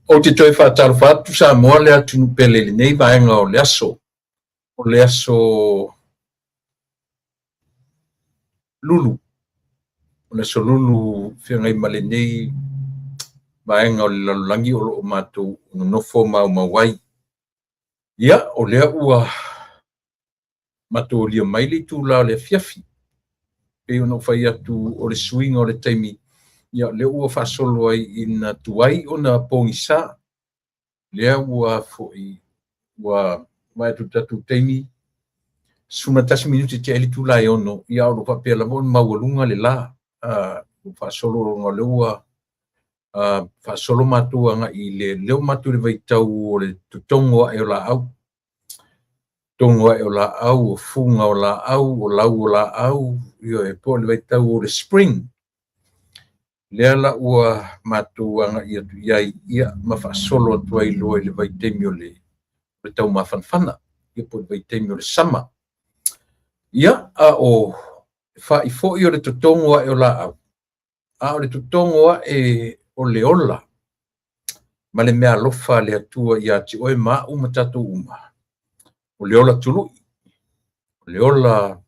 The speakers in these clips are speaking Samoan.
Ou te toe faatalofa atu Samoa le atunuu pele i lenei vaega o le aso. O le aso Lulu. O le aso Lulu feagai ma lenei vaega o le lalolagi o lo o matou nonofo maumau ai. Ia, o lea ua matou alia mai le itula o le afiafi. Pei ona ou fai atu o le suiga o le taimi, ia lea ua faasolo ai ina tuai ona pogisa. Lea ua foi ua vaai atu i le tatou taimi, 11 minute tea ai le itula e 6, ia o lo o faapea lava ona maualuga le la. Ua faasolo ona o lea ua faasolo matou agai i le lea ua matou i le vaitau o le totogo ae o laau. Togo ae o laau, o fuga o laau, o lau o laau, ioe, po o le vaitau o le spring. Lea la ua matou agai atu i ai, ia, ma faasolo atu ai loa i le vaitaimi o le taumafanafana, ia po o le vaitaimi o le sama. Ia, a o fa'i foi o le totogo ae o laau, a o le totogo ae o le ola ma le meaalofa a le Atua ia te oe ma a'u ma tatou uma, o le ola tului, o le ola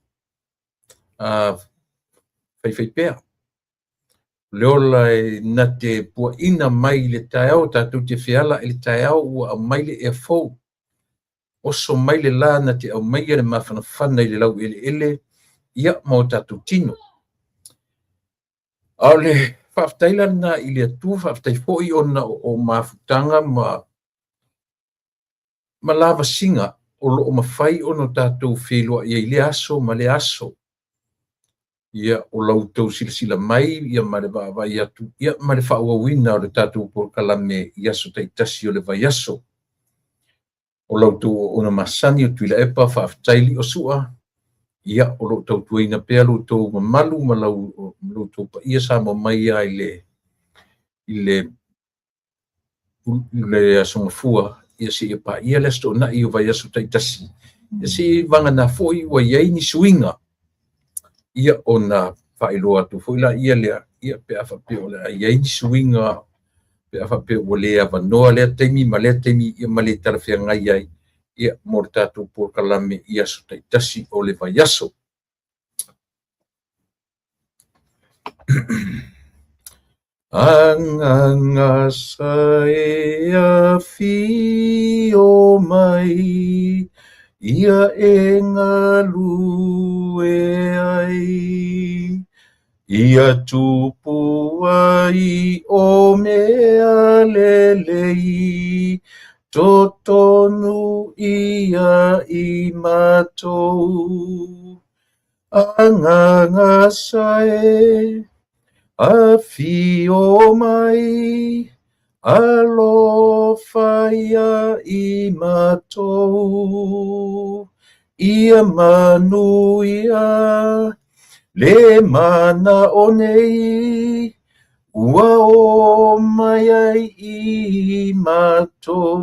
faifaipea, o le ola e na te puaina mai i le taeao, tatou te feala i le taeao ua aumai le ea fou, oso mai le la na te aumaia le mafanafana i le laueleele, ia ma o tatou tino. A o le faafetai la lena i le Atua, faafetai foi ona o mafutaga ma lavasiga o lo o mafai ona tatou feiloai ai i lea aso ma lea aso. Ia, o la outou silasila mai ia ma le vaavaai atu ia ma le faaauauina o le tatou polokalame i aso taitasi o le vaiaso. O la outou auauna masani o Tuilaepa, faafetai Liosua, ia, o lo o tautuaina pea lo outou mamalu ma lo outou paia Samoa mai lava i le Aso Gafua, ia seia paia le Aso Toonai o vaiaso taitasi, ia seia vagana foi ua i ai ni suiga, ia ona faailoa atu foi laia lea, ia pe a faapea o le a i ai ni suiga, pe a faapea ua le avanoa lea taimi ma lea taimi, ia ma le talafeagai ai, ia mo le tatou polokalame i aso taitasi o le vaiaso. Agagasa e afio mai, ia e galue ai. Ia tupu ai o mea lelei, totonu ia i matou. Agagasa e afio mai, alofa ia i matou. Ia manuia le mana'o nei, ua oo mai ai i matou.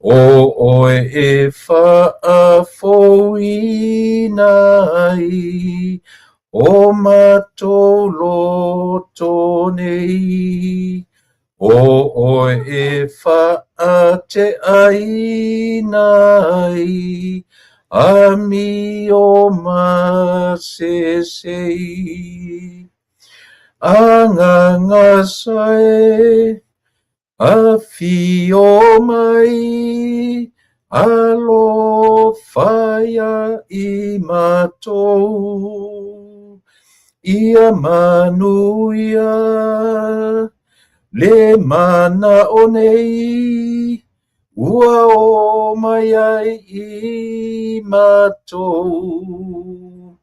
O oe e faafouina ai o matou loto nei. O oe e faateaina ai amio masesei. Agagasa e afio mai, alofa ia i matou. Ia manuia le mana'o nei, ua oo mai ai i matou.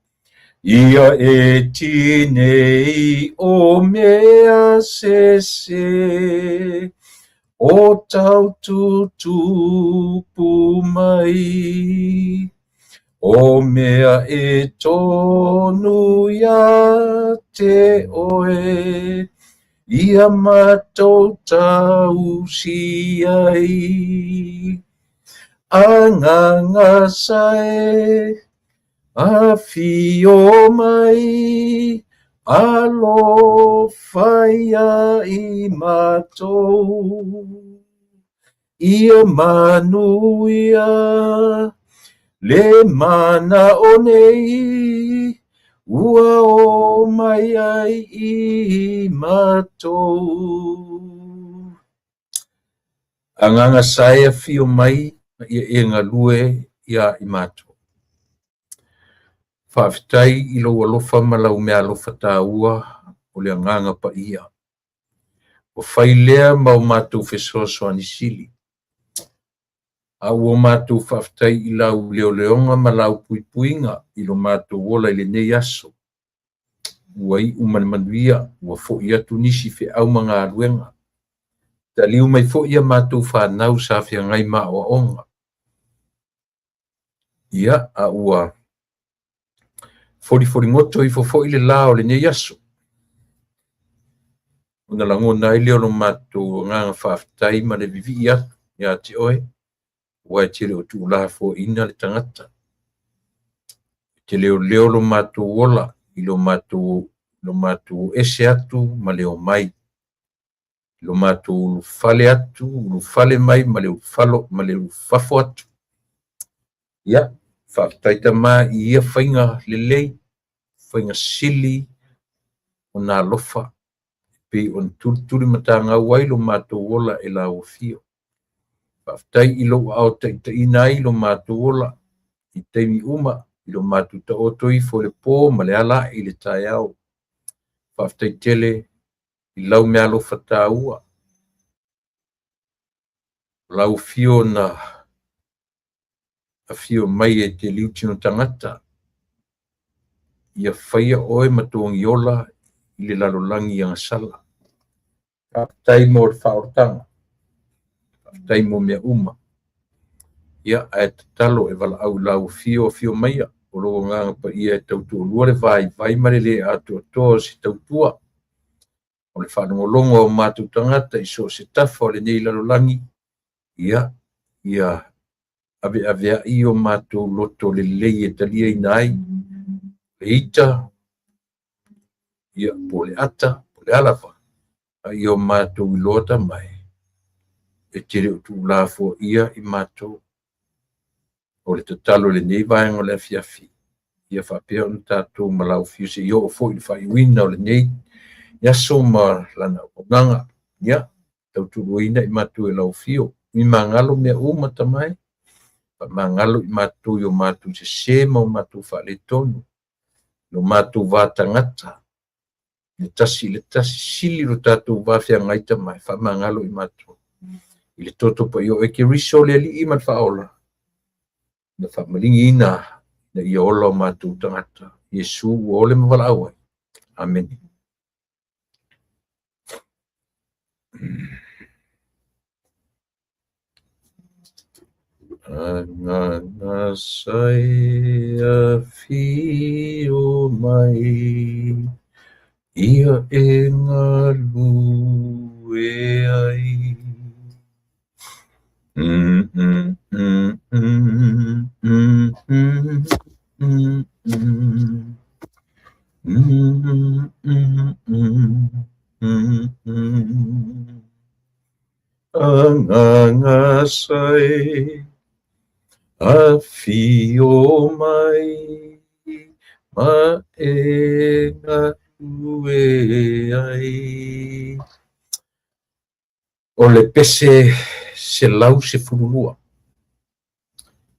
Ia e tinei o mea sese, o tau tutupu mai. O mea e tonu ia te oe, Ia matou tausi ai. Agaga sa e afio mai, alofa ia i matou. Ia manuia le manao nei, ua o mai ai i matou. Agaga sa e afio mai ma ia e galue ia i matou. Faafetai i lou alofa ma lau meaalofa taua o le Agaga Paia. Ua fai lea ma o matou fesoasoani sili. A ua matou faafetai i lau leoleoga ma lau puipuiga i lo matou ola i lenei aso. Ua iu ma le manuia, ua foi atu nisi feau ma galuega. Taliu mai foi a matou fanau sa feagai ma aoaoga. Ia, a ua folifoligoto ifo foi le la o lenei aso. Ona lagona ai lea o lo matou agaga faafetai ma le vivii atu ia te oe, aua e te le o tuulafoaiina le tagata. E te leoleo lo matou ola i lo matou o ese atu ma le omai, i lo matou ulufale atu, ulufale mai ma le ulufafo atu. Ia, faafetai Tama i ia faiga lelei, faiga sili ona alofa, e pei ona tulitulimatagau ai lo matou ola e lau afio. Faafetai i lou aao taitaiina ai lo matou ola i taimi uma, i lo matou taoto ifo i le po ma le ala ae i le taeao. Faafetai tele i lau meaalofa taua, o lau afio na afio mai e te liutino tagata, ia faia oe ma togiola i le lalolagi agasala. Faafetai mo le faaolataga, faafetai mo mea uma. Ia, ae tatalo e valaau i lau afio, afio maia, o lou Agaga Paia e tautoalua le vaivai ma le le atoatoa o se tautua, o le faalogologo a o matou tagata i so o se tafa o lenei lalolagi, ia, ia aveaveai o matou loto lelei e taliaina ai le ita, ia, po o le ata, po o le a lava, a ia o matou iloa Tama e, e te le o tuulafoaia i matou. O le tatalo i lenei vaega o le afiafi, ia faapea ona tatou ma lau afio seia oo foi i le faaiuina o lenei aso ma lana auaunaga. Ia, tautoaluaina i matou e lau afio. Uimagalo mea uma Tama e, faamagalo i matou i o matou sese ma o matou faaletonu, lo matou va tagata, le tasi i le tasi, sili lo tatou va feagai Tama e, faamagalo i matou. I le toto paia o oe Keriso le Alii ma le Faaola, na faamaligiina ina ia ola o matou tagata. Iesu ua ole ma valaau ai. Amene. Agaga sa e afio mai, ia e galue ai. Mm, mm, mm, mm, mm, mm, mm, mm. Mm, mm, mm, mm, mm. Agaga sa e afio mai, ma e galue ai. O le pese 112.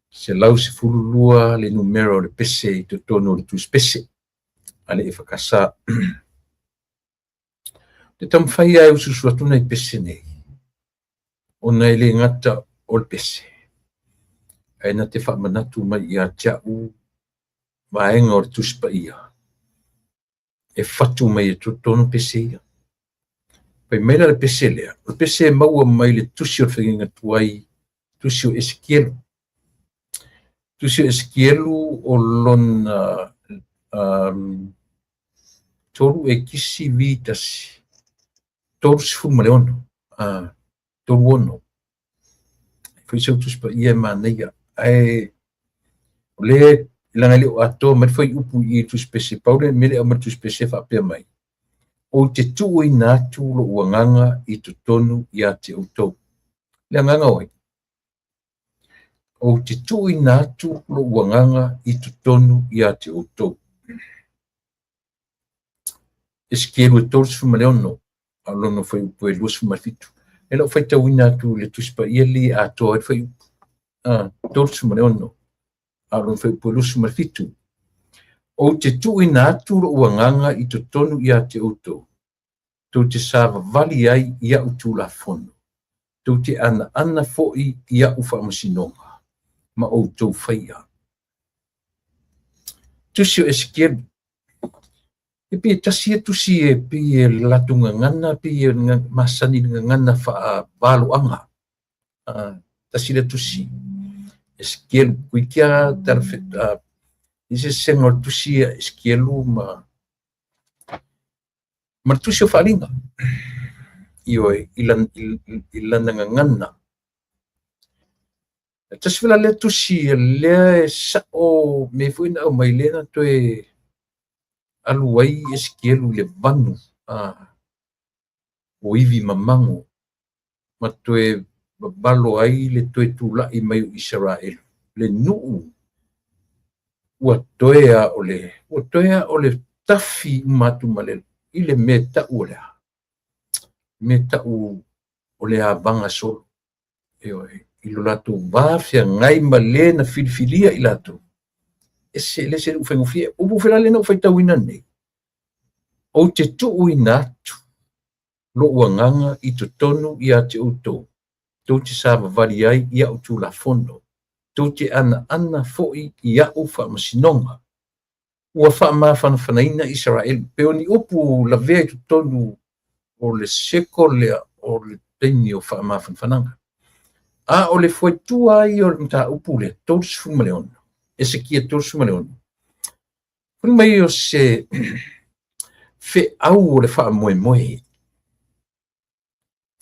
112 le numera o le pese i totonu o le Tusi Pese a le EFKS. Ou te taumafai lava e usuusu atu nai pese nei, ona e le gata o le pese, ae na te faamanatu mai ia te au vaega o le Tusi Paia e fatu mai e totonu pese ia. Fai mai la le pese lea, o le pese e maua mai le tusi o le Feagaiga Tuai, tusi o Esekielu. Tusi o Esekielu o lona 3 e kisi vi tasi. 36, 36. Foi se Tusi Paia e manaia. Ae o lea leaga e le o atoa mai le fuaiupu i Tusi Pese, pau le mea lea e aumai le Tusi Pese e faapea mai, Ou te tuuina atu lou agaga i totonu ia te outou. Le agaga o ai? Ou te tuuina atu lou agaga i totonu ia te outou. Esekielu e 36, a o lona fuaiupu e 27. E le o faitauina atu i le Tusi Paia li e atoa ai le fuaiupu. 36, a o lona fuaiupu e 27. Ou te tuuina atu lou agaga i totonu ia te outou, tou te savavali ai i a'u tulafono, tou te anaana foi i a'u faamasinoga, ma outou faia. Tusi o Esekielu, E pei e tasi ia tusi e pei e le latou gagana, pei e masani i le gagana faavaloaga. Tasi lea tusi. Esekielu, toeitiiti lava i se sesega o le tusi a Esekielu ma le tusi o Faaaliga. Ioe, i lana gagana. E tasi foi la lea tusi lea e sa'o mea foi na aumai lea na toe alu ai Esekielu i le vanu o ivi mamago ma toe vavalo ai le toe tula'i mai o Isaraelu, le nuu ua toe a o le ua toe a o le tafi uma atu ma le i le mea ta'u o le a mea ta'u o le avaga solo. Ioe, i lo latou va feagai ma le na filifilia i latou. Ese le se ufaigofie. Upu foi la lea na ou faitauina nei, Ou te tuuina atu lou agaga i totonu ia te outou, tou te savavali ai i a'u tulafono, tou te anaana foi i a'u faamasinoga. Ua faamafanafanaina Isaraelu. Pei o ni upu lavea i totonu o le circle lea o le taimi o faamafanafanaga. A o le fuaitua ai o le mataupu lea, 36, Esekia 36, fai mai o se feau o le faamoemoe.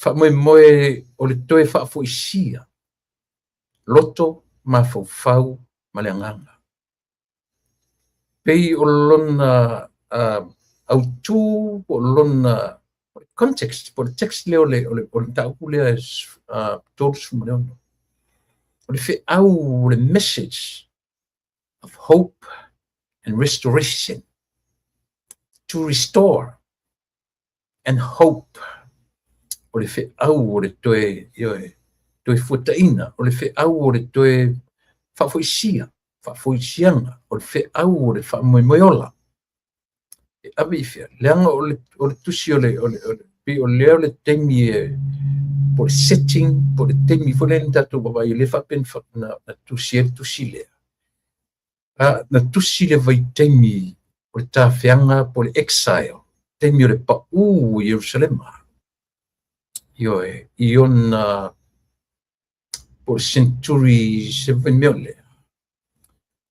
Faamoemoe o le toe faafoisia loto, mafaufau ma le agaga. Pei o lona autū po o lona context, po o le text lea o le mataupu lea 36. O le feau o le message of hope and restoration. To restore and hope. O le feau o le toe, ioe, toe fuataina, o le feau o le toe faafoisia, faafoisiaga, o le feau o le faamoemoeola. E ave i fea, leaga o le tusi o le pei o lea o le taimi e po o le setting, po o le taimi foi lea na tatou vaavaai o lea faapea na tusi ai le tusi lea. Na tusi le vaitaimi o le tafeaga po o le exile, taimi o le pa'ū i Ierusalema. Ioe, i ona po o le century 7 mea o lea.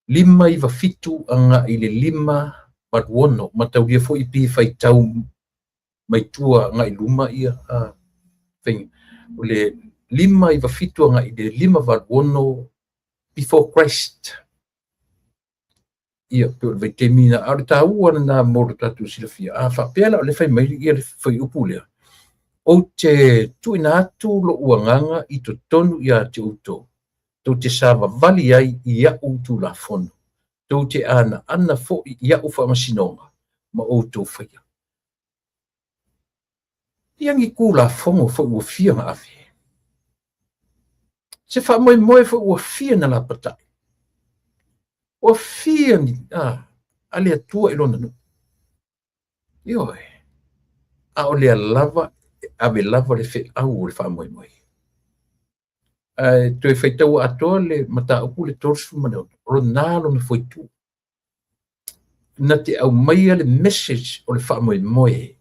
597 agai le 586, mataulia foi pei e faitau mai tua agai luma ia faiga. O le 597 agai le 586 before Christ. Ia, pei o le vaitaimi na, a o le taua lena mo le tatou silafia. A faapea la o le fai mai ia le fuaiupu lea, Ou te tuuina atu lou agaga i totonu ia te outou, tou te savavali ai i a'u tulafono, tou te anaana foi i a'u faamasinoga, ma outou faia. Ia ni tulafono foi ua fia na ave. Se faamoemoe foi ua fia na lapata'i. Ua fia ni a le Atua i lona nuu. Ioe, a o lea lava e ave lava le feau o le faamoemoe. Ae toe faitaua atoa le mataupu le 36, o lona lona fuaitu. Na te aumaia le message o le faamoemoe,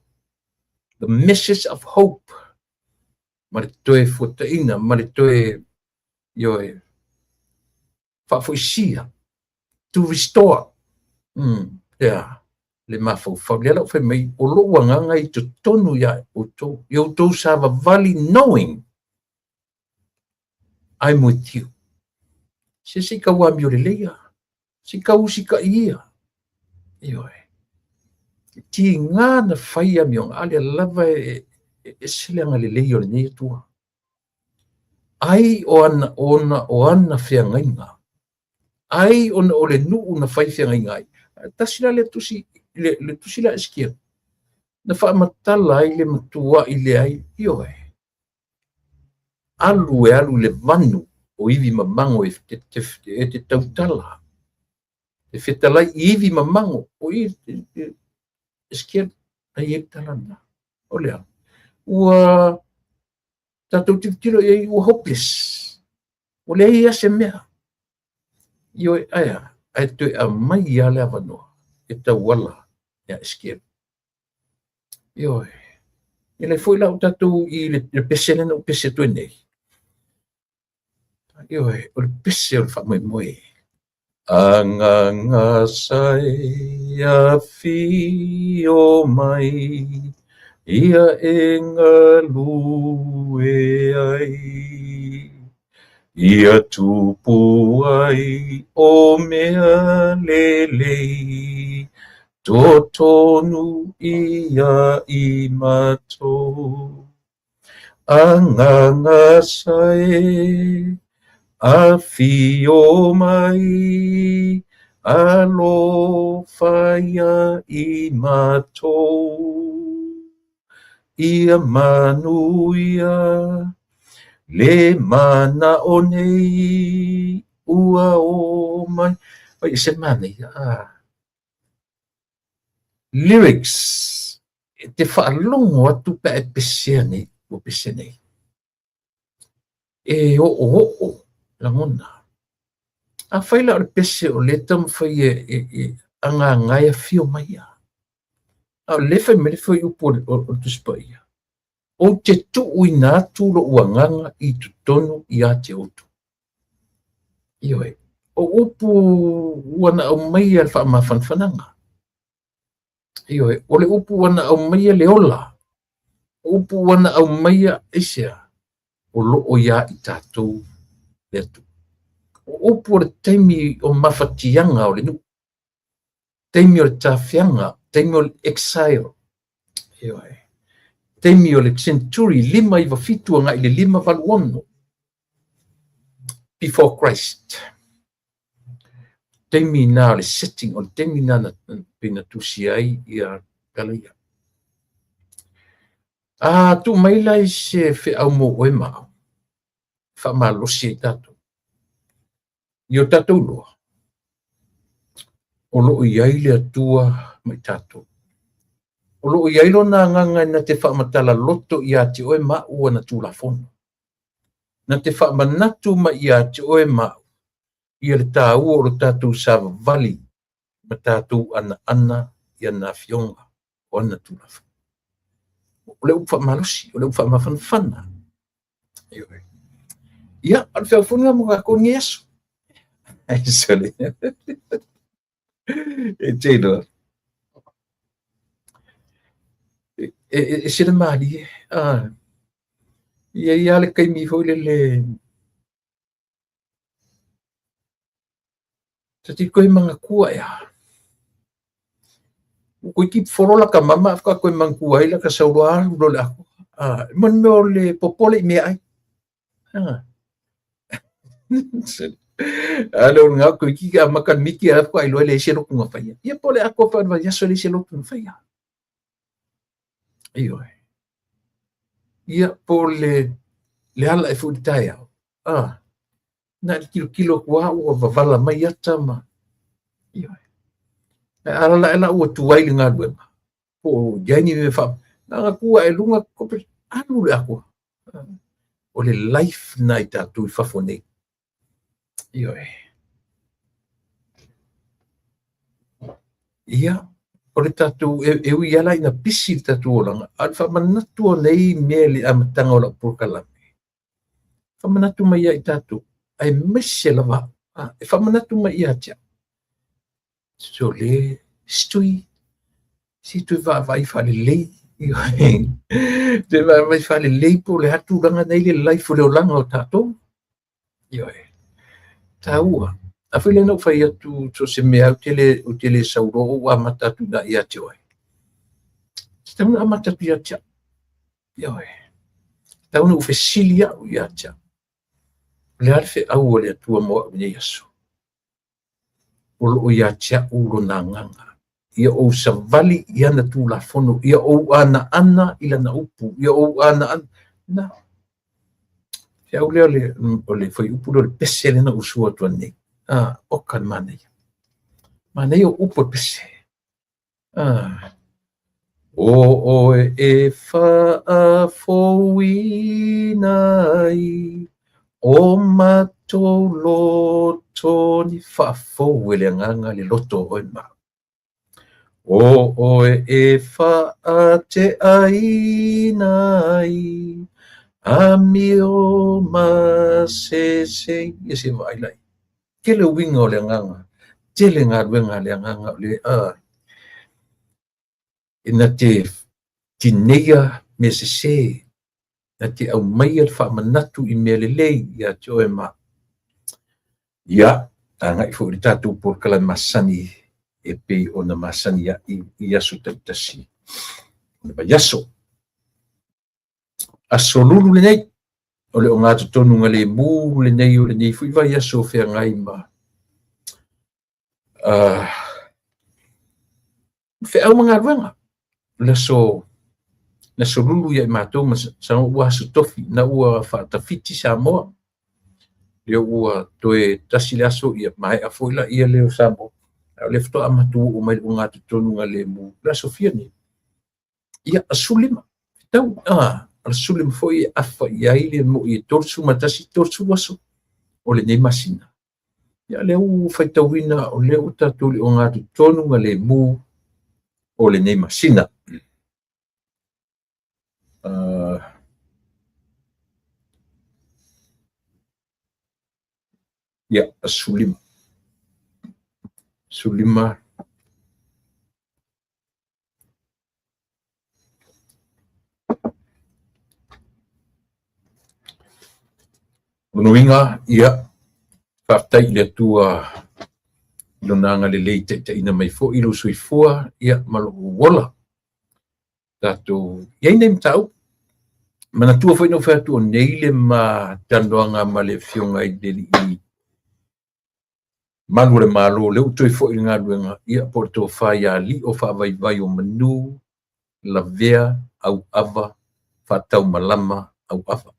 the message of hope, ma le toe fuataina, ma le toe, ioe, faafoisia, to restore. Yeah. Le mafaufau, lea la ua fai mai, o lou agaga i totonu ia outou, i outou savavali knowing I'm with you. Se se i tau amio lelei a, se i tau usitai ia. Ioe. E tiga na fai amioga, a lea lava e ese le agalelei o lenei Atua. Ai o ana, ona o ana feagaiga ai ona o le nuu na fai feagaiga ai. Tasi la le tusi, le tusi la Esekiela, na faamatala ai le matua'i leai, ioe, alu e alu i le vanu o ivi mamago e te tautala, e fetalai i ivi mamago, o i Esekiela, na i ai le tala lena. O le a? Ua tatou tilotilo i ai ua hopeless. Ua leai lava se mea. Ioe, ae a? Ae toe aumai lava le avanoa e tauala ia Esekiela. Ioe. E le foi la o tatou i le pese lea na ou pese atu ai nei. Ioe, o le pese o le faamoemoe. Agaga sai afio mai, ia e galue ai. Ia tupu ai o mea lelei, totonu ia i matou. Agaga sae afio mai, alofa ia i matou. Ia manuia le manao nei ua o mai. Oi, e se manaia. Ah. Lyrics e te faalogo atu pe a e pesea nei, ua pese nei. E oooo lagona. Afai la o le pese o lea e taumafai e agaga e afio mai ia. A o lea e fai mai le fuaiupu o le Tusi Paia, Ou te tuuina atu lou agaga i totonu ia te outou. Ioe, o upu ua na aumaia le faamafanafanaga. Ioe, o le upu ua na aumaia le ola. O upu ua na aumaia aisea, o loo ia i tatou le Atua. O upu o le taimi o mafatiaga o le nuu, taimi o le tafeaga, taimi o le exile. Ioe, taimi o le century 597 agai i le 586 before Christ. Taimi na o le setting, o le taimi na na pei na tusia ai ia tala ia. A tuu mai la i se feau mo oe ma au, faamalosi ai tatou. I o tatou iloa, o lo o i ai le Atua ma i tatou. O lo o i ai lona agaga na te faamatala loto ia te oe ma au ana Tulafono. Na te faamanatu mai ia te oe ma au ia le taua o lo tatou savavali ma tatou anaana i ana afioga o ana Tulafono. O le upu faamalosi, o le upu faamafanafana. Ioe. Ia, o le feau foi lena mo tatou i lenei aso. Ai, sorry. E te iloa. E sila malie. Ah. Ia ia le taimi foi lele Ta te koe manatua ea. Ua toeitiiti folo lata mama ae faatoa toe manatua ai lata sau loa alu loa i le atoa. Mo le mea o le popole i meaai. A le o lena toeitiiti amata le miti ae faatoa iloa e leai se lotu na faia. Ia po o le atoa foi o le vaiaso e leai se lotu na faia. Ioe. Ia po o le ala ae foi i le taeao. Na le tilotilo atu lava ua vavala mai ata ma ioe. Ae alaala ae la ua tuai i le galuega, po o i ai ni mea faa... Na ona tu ae i luga kope, alu le atoa. O le life lena i tatou i fafo nei. Ioe. Ia, o le tatou, e ui lava la ina pisi le tatou olaga, a o le faamanatu o nei mea i le amataga o lau polokalame, faamanatu mai ia i tatou, aemaise lava e faamanatu mai ia te au. Sole, stui. Se i toe vaavaai faalelei, ioe, toe vaavaai faalelei po o le a tulaga na i le life o le olaga o tatou. Ioe, taua. A foi lea na ou fai atu so o se mea ou te le sau loa ou amata atu i ina ia te oe. E tatau ona amata atu ia te au. Ioe, e tatau ona ou fesili au ia te au. O le a le feau a le Atua mo au i lenei aso? O lo o ia te au lona agaga. Ia ou savali i ana tulafono, ia ou anaana i lana upu, ia ou anaana. Na, feau lea o le fuaiupu lea o le pese lea na ou sua atu nei. Ah, oka le manaia. Manaia o upu o le pese. Ah. O oe e faafouina ai o matou loto ni faafou e le Agaga le loto o oe ma au. O oe e faateaina ai amio masese. Ia se i vaai la i ai. Tele uiga o le Agaga, tele galuega a le Agaga o le e na te tineia mea sesē, na te aumaia le faamanatu i mea lelei ia te oe ma au. Ia, agai foi i le tatou polokalame masani e pei ona masani ai i aso taitasi o le vaiaso. Aso Lulu lenei, o le ogatotonu lemu lenei o lenei foi vaiaso o feagai ma feau ma galuega. O le aso Lulu ia i matou ma sa ua aso Tofi, na ua faatafiti Samoa. Lea ua toe tasi le aso ia maea foi la ia lea o Samoa. A o lea faatoa matou oo mai i le ogatotonu lemu, le aso fia nei? Ia, 15. Fetau, o le 15 foi e afa i ai le moi e 31, 30 aso o lenei masina. Ia, lea ua faitauina o lea ua tatou i le ogatotonu lemu o lenei masina. Ia, 15. 15. Lona uiga, ia, faafetai i le Atua i lona agalelei i taitaiina mai foi lou soifua, ia, ma lou ola. Tatou i ai nei mataupu. Manatua foi na ou fai atu o nei le ma talanoaga ma le Afioga i le Alii Malu o le Malo, lea ua toe foi i le galuega, ia, po o le tofa ia Lio Faavaivai o Manu, Lavea, Auava, Faataumalama, Auava.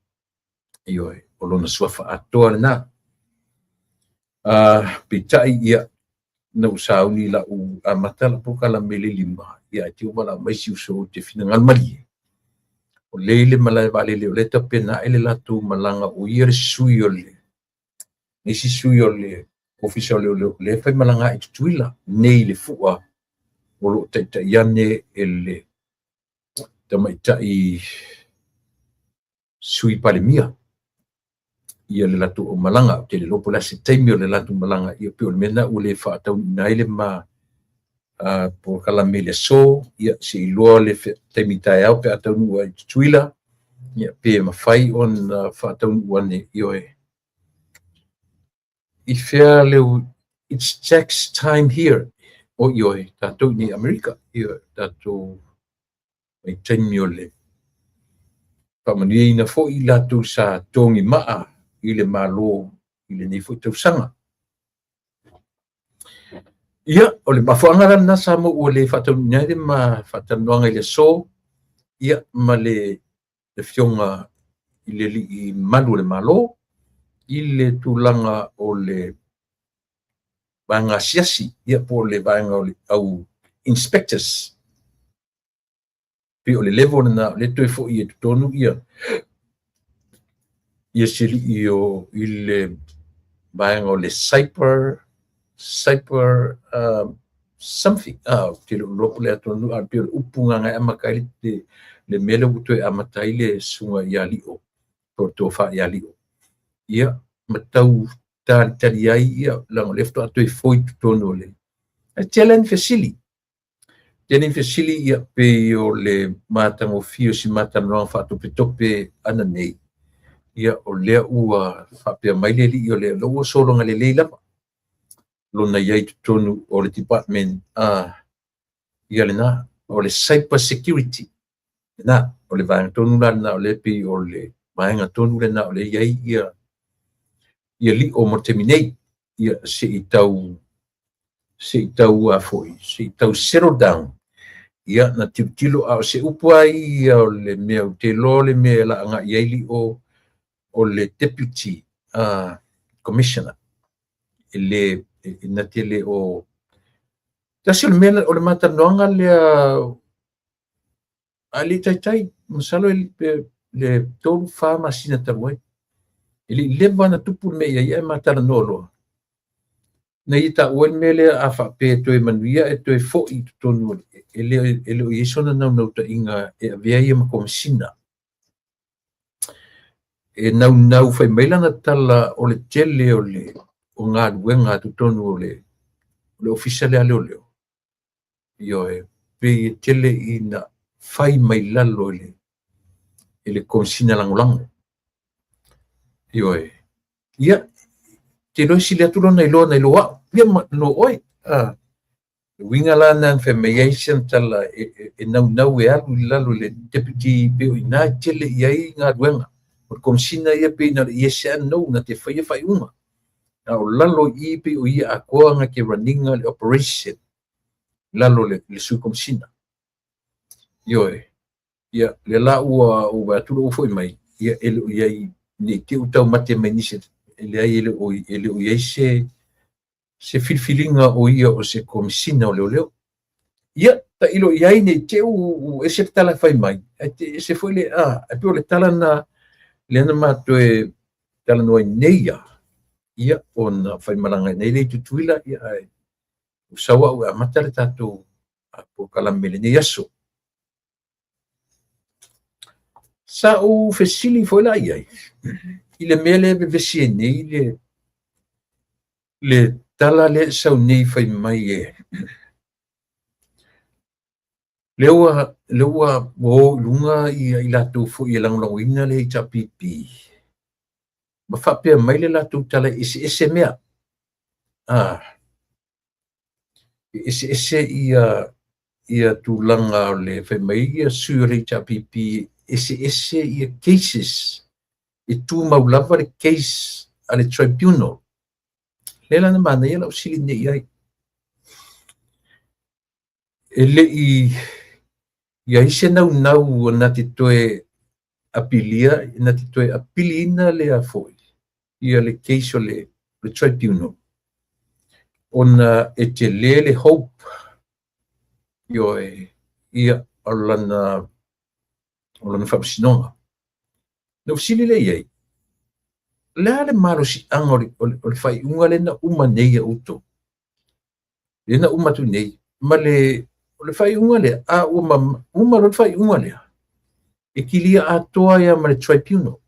Ioe, o lona suafa atoa lena. Peitai, ia, na ou sauni lau amata lau polokalame i le 5, ia, ae te i ua valaau mai si uso ou te finagalo malie. O lea i le malae vaalele, o lea e tapena ae le latou malaga, o ia le sui o le isi sui o le Ofisa o Leoleo, lea e fai malaga i Tutuila, nei le fua o lo o taitai ane e le tamaitai Sui Palemia ia le latou aumalaga. Ou te le iloa po o le a se taimi o le latou malaga, ia pei o le mea lena ua le faataunuuina ai le ma polokalame i le aso, ia se i iloa le taimi taeao pe a taunuu ai i Tutuila, ia pe mafai ona faataunuu ane, ioe. I fea le it's tax time here, o ioe, tatou i nei Amerika, ioe, tatou vaitaimi o le faamanuiaina foi i latou sa togi maa i le Malo i lenei foi tausaga. Ia, o le mafuaaga la lena sa mo ua le faataunuuina ai le ma faatalanoaga i le aso, ia, ma le Afioga i le Alii Malu o le Malo, i le tulaga o le vaega asiasi, ia, po o le vaega o le au inspectors. Pei o le level lena o lea toe foi i totonu ia ia se alii o i le vaega o le cyber something, ou te le o iloa po o le a tonu, ae pei o le upu gagae e amata ai le mea lea ua toe amata ai le susuga ia Lio, po o le tofa ia Lio. Ia, ma tau talitali ai ia, leaga o lea faatoa toe foi i totonu o le... Ae tele ni fesili. Tele ni fesili ia pei o le matagofie o si matalanoaga faatopetope ananei, ia o lea ua faapea mai le alii o lea ua sologa lelei lava lona i ai i totonu o le department ia lena, o le cyber security lena, o le vaega tonu la lena o lea pei o le vaega tonu lena o lea e i ai ia Lio mo le taimi nei, ia se i tau foi, se i tau settle down, ia na tilotilo a o se upu lava ia o le mea ou te iloa le mea e laaga i ai Lio o le deputy commissioner e le na te le o tasi o le mea o le matalanoaga lea a le taitai masalo le 3-4 masina talu ai e le i leva ona tupu le mea ia ia e matalanoa loa na ia taua le mea lea a faapea e toe manuia e toe foi i totonu e le o i ai sona naunautaiga e avea ia ma komisina. E naunau fai mai lana tala o le tele o le o galuega a totonu o le ofisa lea leoleo. Ioe, pei e tele ina fai mai lalo i le komisina lagolago. Ioe, ia, te iloa sili atu lona iloa nai lo au, ia ma no oe. Uiga la na fai mai ai se tala e naunau e alu i lalo i le deputy pe o ina e tele i ai galuega. O le komisina ia pei na o le yes and no na te faia faaiuga. A o lalo i pei o ia atoa na te running le operation lalo le sui komisina. Ioe, ia le la ua ua atu lou foi mai, ia e le o i ai nei te u taumate mai nisi e leai e le o i ai se filifiliga o ia o se komisina o leoleo. Ia, tailo i ai nei te u ese le tala fai mai, ai te ese foi le a, ai pe o le tala na le na matoe talanoa nei ia, ia ona fai malaga nei le Tutuila, ia ai usaua ua amata le tatou polokalame lenei aso. Sa ou fesili foi la i ai, i le mea lea e vevesi ai nei le tala lea e sau nei fai mai e lea ua o i luga ia i latou foi e lagolagoina le HRPP ma faapea mai le latou tala e eseese mea. E eseese ia tulaga o le fai mai ia sui o le HRPP eseese ia cases e tumau lava le case a le tribunal. Le la na manaia lau fesili nei ai. E le i iai se naunau na te toe apilia, na te toe apiliina lea foi ia le case o le tribunal. Ona e tele le hope ioe ia o lana faamasinoga. Na fesili lea i ai, le a le malosiaga o le faaiuga lea na uma nei ia outou. Lea na uma atu nei, ma le o le faaiuga lea, a ua uma loa le faaiuga lea, e kilia atoa ia ma le tribunal.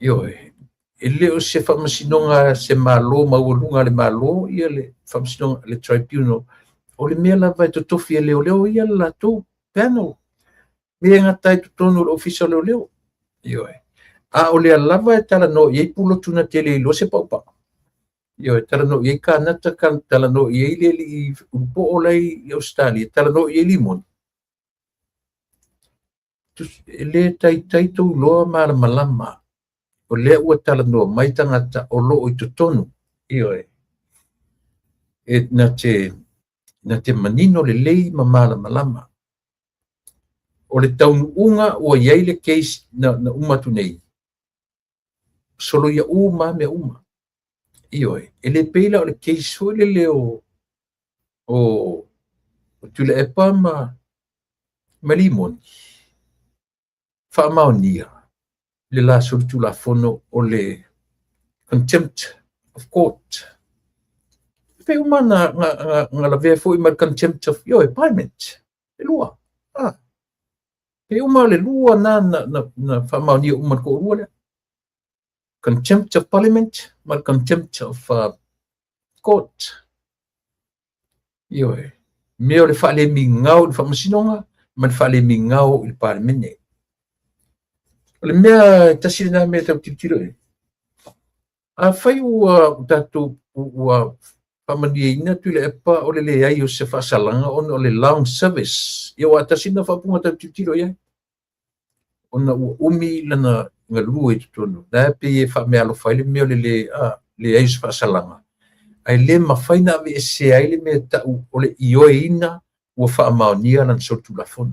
Ioe, e le o se faamasinoga se malo maualuga le malo ia le faamasinoga le tribunal. O le mea lava e totofi e leoleo ia le latou panel. Mea e gata ai totonu o le ofisa o leoleo. Ioe, a o lea lava e talanoa i ai pulotu na tele iloa se paupau. Ioe, talanoa i ai Kanata, talanoa i ai le alii ulupoo lai i Australia, talanoa i ai Limoni. E le taitai tou loa malamalama o lea ua talanoa mai tagata o loo i totonu. Ioe, e na te manino lelei ma malamalama. O le taunuuga ua i ai le case na uma atu nei. Solo ia uma mea uma. Ioe, e le pei la o le case foi lele o Tuilaepa ma Limoni. Faamaonia le la solitulafono o le contempt of court. Pe uma na lavea foi ma le contempt of parliament. Le lua. Pe uma le lua na faamaonia uma le toalua lea. Contempt of parliament ma le contempt of court. Ioe, Mea o le faalemigao i le Faamasinoga ma le faalemigao i le Palemene. O le mea e tasi lena mea e tau tilotilo i ai. Afai ua tatou ua faamanuiaina Tuilaepa o le leai o se faasalaga ona o le long service, ia aua tasi lena faaupuga tau tilotilo i ai, ona ua umi lana galue i totonu. La e pei e faameaalofa ai le mea o le leai o se faasalaga, ae le mafai ona aveesea ai le mea e tau o le ioeina ua faamaonia lana solitulafono.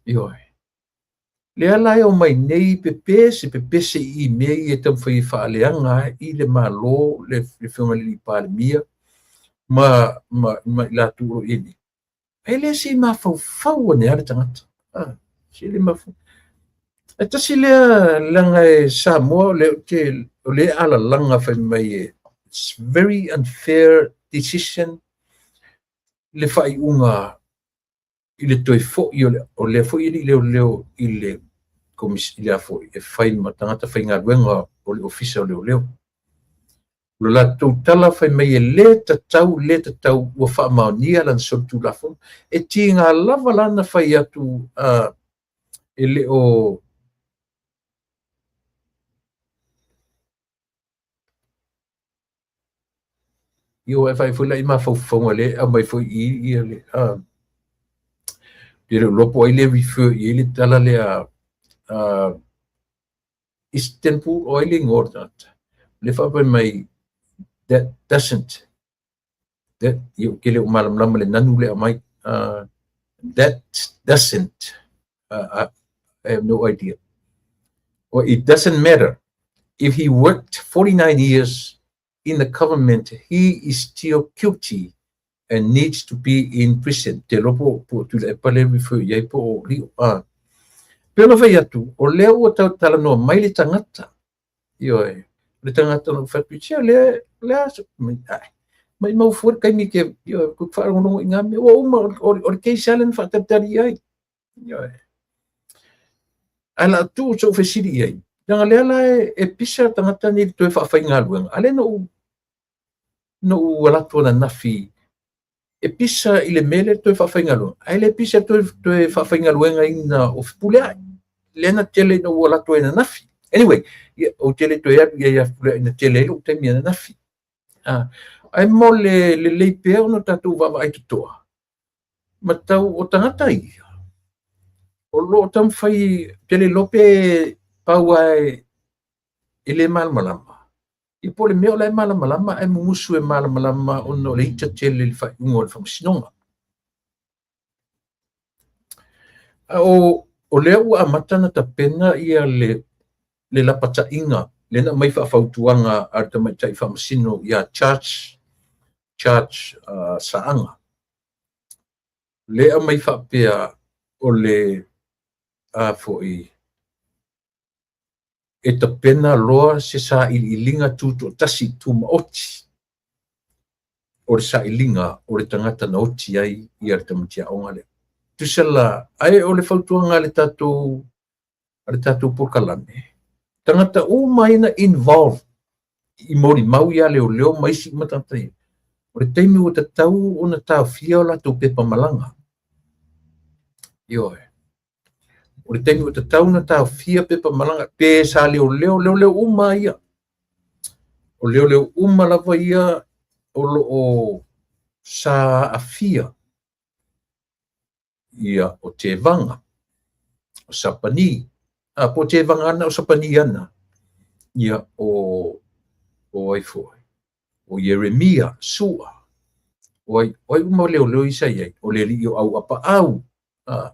Ioe. Lea la e omai nei pepe se pepese i mea ia e taumafai e faaleaga ai i le Malo, le Afioga i le Palemia ma i latou o lo o i ai nei. E le se i mafaufau ane lava le tagata. Se le mafaufau. E tasi lea leaga e Samoa o lea alalaga fai mai e it's very unfair decision le faaiuga i le toe foi o lea foi alii leoleo i le komisi i le foi e fai ma tagata faigaluega o le ofisa o leoleo. O le latou tala fai mai e le tatau ua faamaonia lana solitulafono. E tiga lava lana fai atu e le o Ioe e fai foi la i mafaufauga le aumai foi i ia le le iloa po o ai le refer i ai le tala lea Istanbul o ai le igoa o le tagata le faapea mai that doesn't that ia ou te le o malamalama le nanu le aumai that doesn't I have no idea. Or it doesn't matter if he worked 49 years in the government, he is still guilty and needs to be in prison. Te lopo po Tuilaepa le refer i ai po o Lio. Pe ona fai atu, o lea ua tau talanoa mai le tagata. Ioe, le tagata na whatu, tia lea, lea, mai mau fua le taimi ke, ioe, ku whaalongolongo i ngā mea, ua uma, o le case ale na whaatatari i ai. Ioe. Ae la tu so'u fesili i ai, leaga lea la e pisa tagata nei i le toe faafaigaluega, a lea na ou alu atu ananafi e pisa i le mea lea toe faafaigaluega, ae le pisa toe faafaigaluegaina o Fepuleai. Lea na tele ina ou alu atu ai ananafi. Anyway, ia, ou te le toe alu i ai ia Fepuleai na tele ai lou taimi ananafi. Ae mo le lelei pea ona tatou vaavaai totoa, ma tau o tagata ia, o lo o taumafai, te le iloa pe pau lava e le malamalama, ia po o le mea o la e malamalama ae mumusu e malamalama ona o le ita tele i le faaiuga o le Faamasinoga. A o lea ua amata ona tapena ia le lapataiga lea na aumai faafautuaga a le tamaitai faamasino ia Judge Saaga. Lea aumai faapea o le foi e tapena loa se sailiiliga tutoatasi tumaoti o le sailiga o le tagata na oti ai ia le tamaitiaoga lea. Tusa la, ai o le fautuaga a le tatou polokalame, tagata uma ia na involve i molimau ia leoleo ma isi uma tagata ia, o le taimi ua tatau ona taofia o latou pepa malaga. Ioe. O le taimi ua tatau ona taofia pepa malaga, pe sa leoleo, leoleo uma ia. O leoleo uma lava ia o lo o sa aafia ia o Tevaga, o Sapani, po o Tevaga ana, o Sapani ana, ia o ai foi, o Ieremia, Sua, o ai uma leoleo ia sa i ai, o le alii o Auapaau,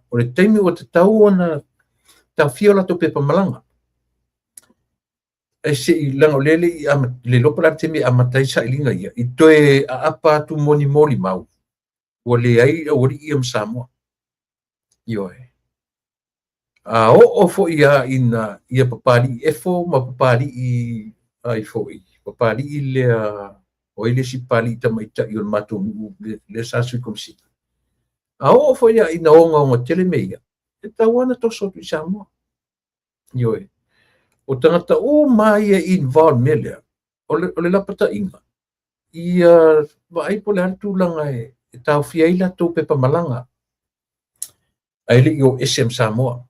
o le taimi ua tatau ona taofia o latou pepa malaga. E se i leaga o lea le i le iloa po o le a le taimi e amata ai sailiga ia, i toe aapa atu mo ni molimau, ua leai aualii ia ma Samoa. Ioe. A oo foi ia ina ia Papali'i Efo ma Papali'i ai foi, Papali'i lea, o ai le isi Papali'i tamaitai o le matou nuu lea sa sui komisina. A oo foi ia ina ogaoga tele mea ia, e tatau lava ona toso atu i Samoa. Ioe. O tagata uma ia involved mea lea, o le lapataiga, ia vaai po o le a le tulaga e taofia ai latou pepa malaga ae le i o ese ma Samoa.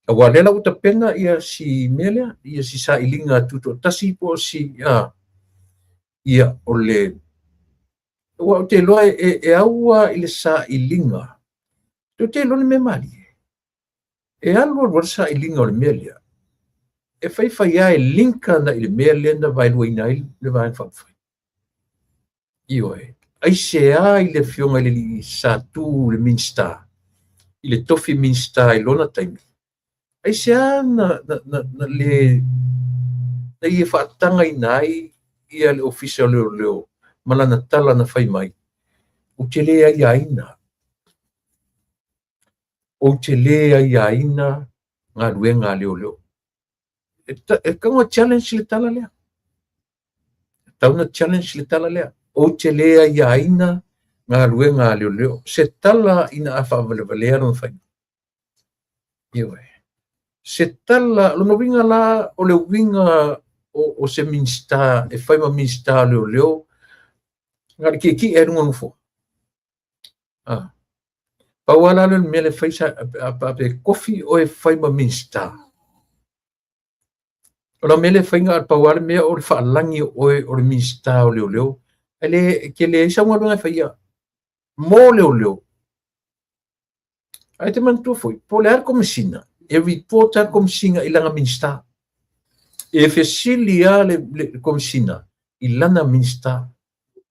Aua o lea la ua tapena ia si mea lea, ia si sailiga tutoatasi po o si ia o le aua ou te iloa e au lava i le sailiga. Ou te iloa le mea malie. E alu alu lava le sailiga o le mea lea. E fai fai lava e link ana i le mea lea na vaeluaina ai le Vaega Faaupufai. Ioe. Aisea i le afioga i le alii sa tu i le Minisita, i le tofi Minisita i lona taimi, aisea na le na ia faatagaina ai ia le Ofisa o Leoleo ma lana tala na fai mai, ou te le aiaina, ou te le aiaina galuega a leoleo. E tatau ona challenge le tala lea. E tatau ona challenge le tala lea. Ou te le aiaina galuega a leoleo. Se tala ina a faavalevalea lona faiga. Ioe. Se tala, lona uiga la, o le uiga o se Minisita e fai ma Minisita o Leoleo, na o le tietie i luga o le nofoa. Pau lava la lea o le mea lea e fai, pe tofi oe e fai ma Minisita. O la mea lea e fai na o le pau lava le mea o le faalagi o oe o le Minisita o Leoleo, ae le, e te leai sau galuega e faia mo leoleo. Ae te manatua foi, po o le a le Komesina, e report lava le Komesina i lana Minisita. E fesili lava le Komesina i lana Minisita.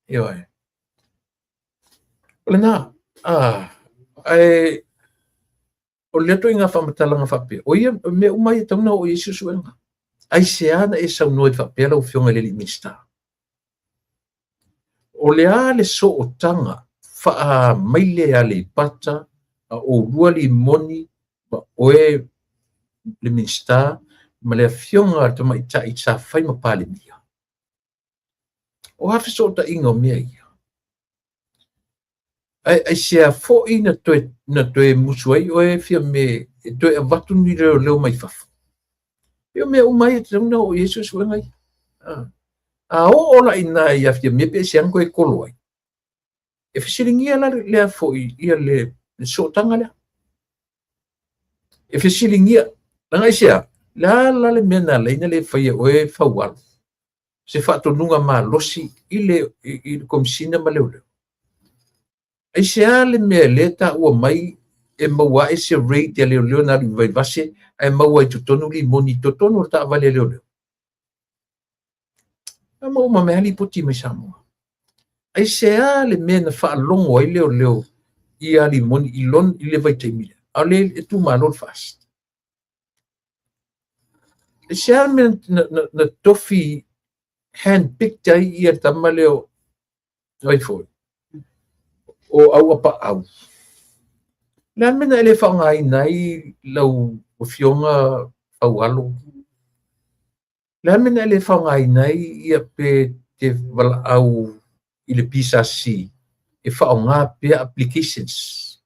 Ioe. O lena, ae o lea ituaiga faamatalaga faapea, o ia mea uma ia e tatau ona oo i ai suesuega. Aisea na e saunoa ai faapea lau Afioga i le alii Minisita? O le a le sootaga faamaile a Aleipata a oulua Limoni ma oe le Minisita ma le afioga a le tamaitai sa fai ma Palemia? O a fesootaiga o mea ia? Ae aisea foi na toe musu ai oe Fiame e toe avatu ni leoleo mai fafo? E o mea uma ia e tatau ona oo i ai suesuega ia. A oo la i ina ia Fiame pe aisea na toe tolo ai? E fesiligia la lea foi ia le sootaga lea. E fesiligia, leaga aisea? Le a la le mea na ala ai ona le faia e oe Faualo se faatonuga malosi i le Komesina ma Leoleo? Aisea le mea lea e taua mai e maua ae se raid a leoleo na alu i Vaivase ae maua i totonu limoni i totonu o le taavale a leoleo? Na maua uma mai lava lipoti mai Samoa. Aisea le mea na faalogo ai leoleo ia limoni i le vaitaimi lea, a o lea e tumalo le FAST? Aisea le mea na tofi handpicked ai ia le tama lea o ai foi, o Auapaau? Le a le mea na e le faaaogaina ai lau afioga Faualo? Le a le mea na e le faaaogaina ai ia pe te valaau i le PSC e faaaoga pea applications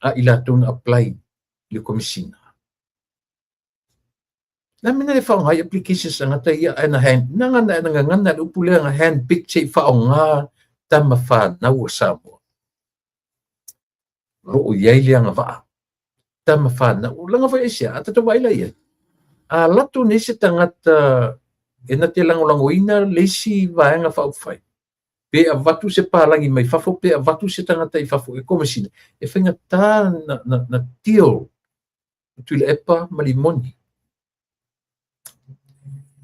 a i latou na apply i le Komesina? Le a le mea na le faaaoga ai applications a tagata ia ae na hand, na gagana gagana le upu lea na handpick se i faaaoga tama fanau a Samoa. O lo o i ai le agavaa. Tama fanau. Leaga foi aisea, a tatou vaai la i ai, a alu atu nei se tagata e na te lagolagoina le isi vaega faaupufai, pe avatu se palagi mai fafo, pe avatu se tagata i fafo e komesina, e faigata na deal Tuilaepa ma Limoni.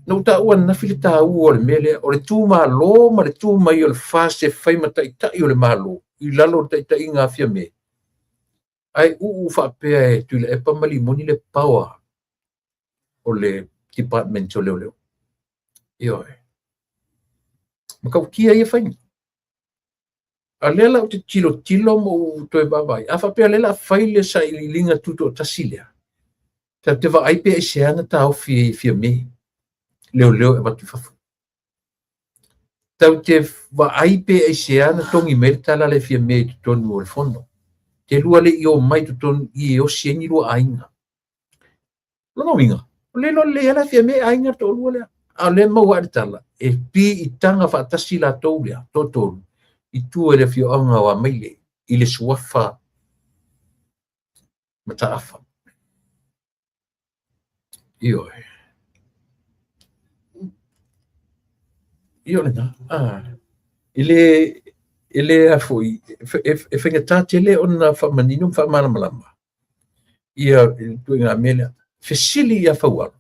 Na ou taua ananafi le taua o le mea lea, o le tumalo ma le tu mai o le FAST e fai ma taitai o le Malo i lalo o le taitaiga a Fiame, ae uu faapea e Tuilaepa ma Limoni le power o le Department o Leoleo. Ioe. Matautia ia faiga. A lea la ou te tilotilo ma ou toe vaavaai, a faapea o lea o le a fai le sailiiliga tutoatasi lea, tatou te vaai pe aisea na taofi ai e Fiame leoleo e avatu i fafo. Tatou te vaai pe aisea na togi mai le tala lea e Fiame i totonu o le fono. Te lua le i omai i totonu i e osi ai ni lua aiga. Lona uiga, o lea iloa lelei lava la Fiame e aiga le toalua lea. A o lea e maua ae le tala, e piitaga faatasi latou lea, toatolu, i tua i le afioaga o Amaile i le suafa Mataafa. Ioe. Ia o lena. Ah, e le e le a foi e faigata tele ona faamanino ma faamalamalama ia le ituaiga mea lea. Fesili ia Faualo,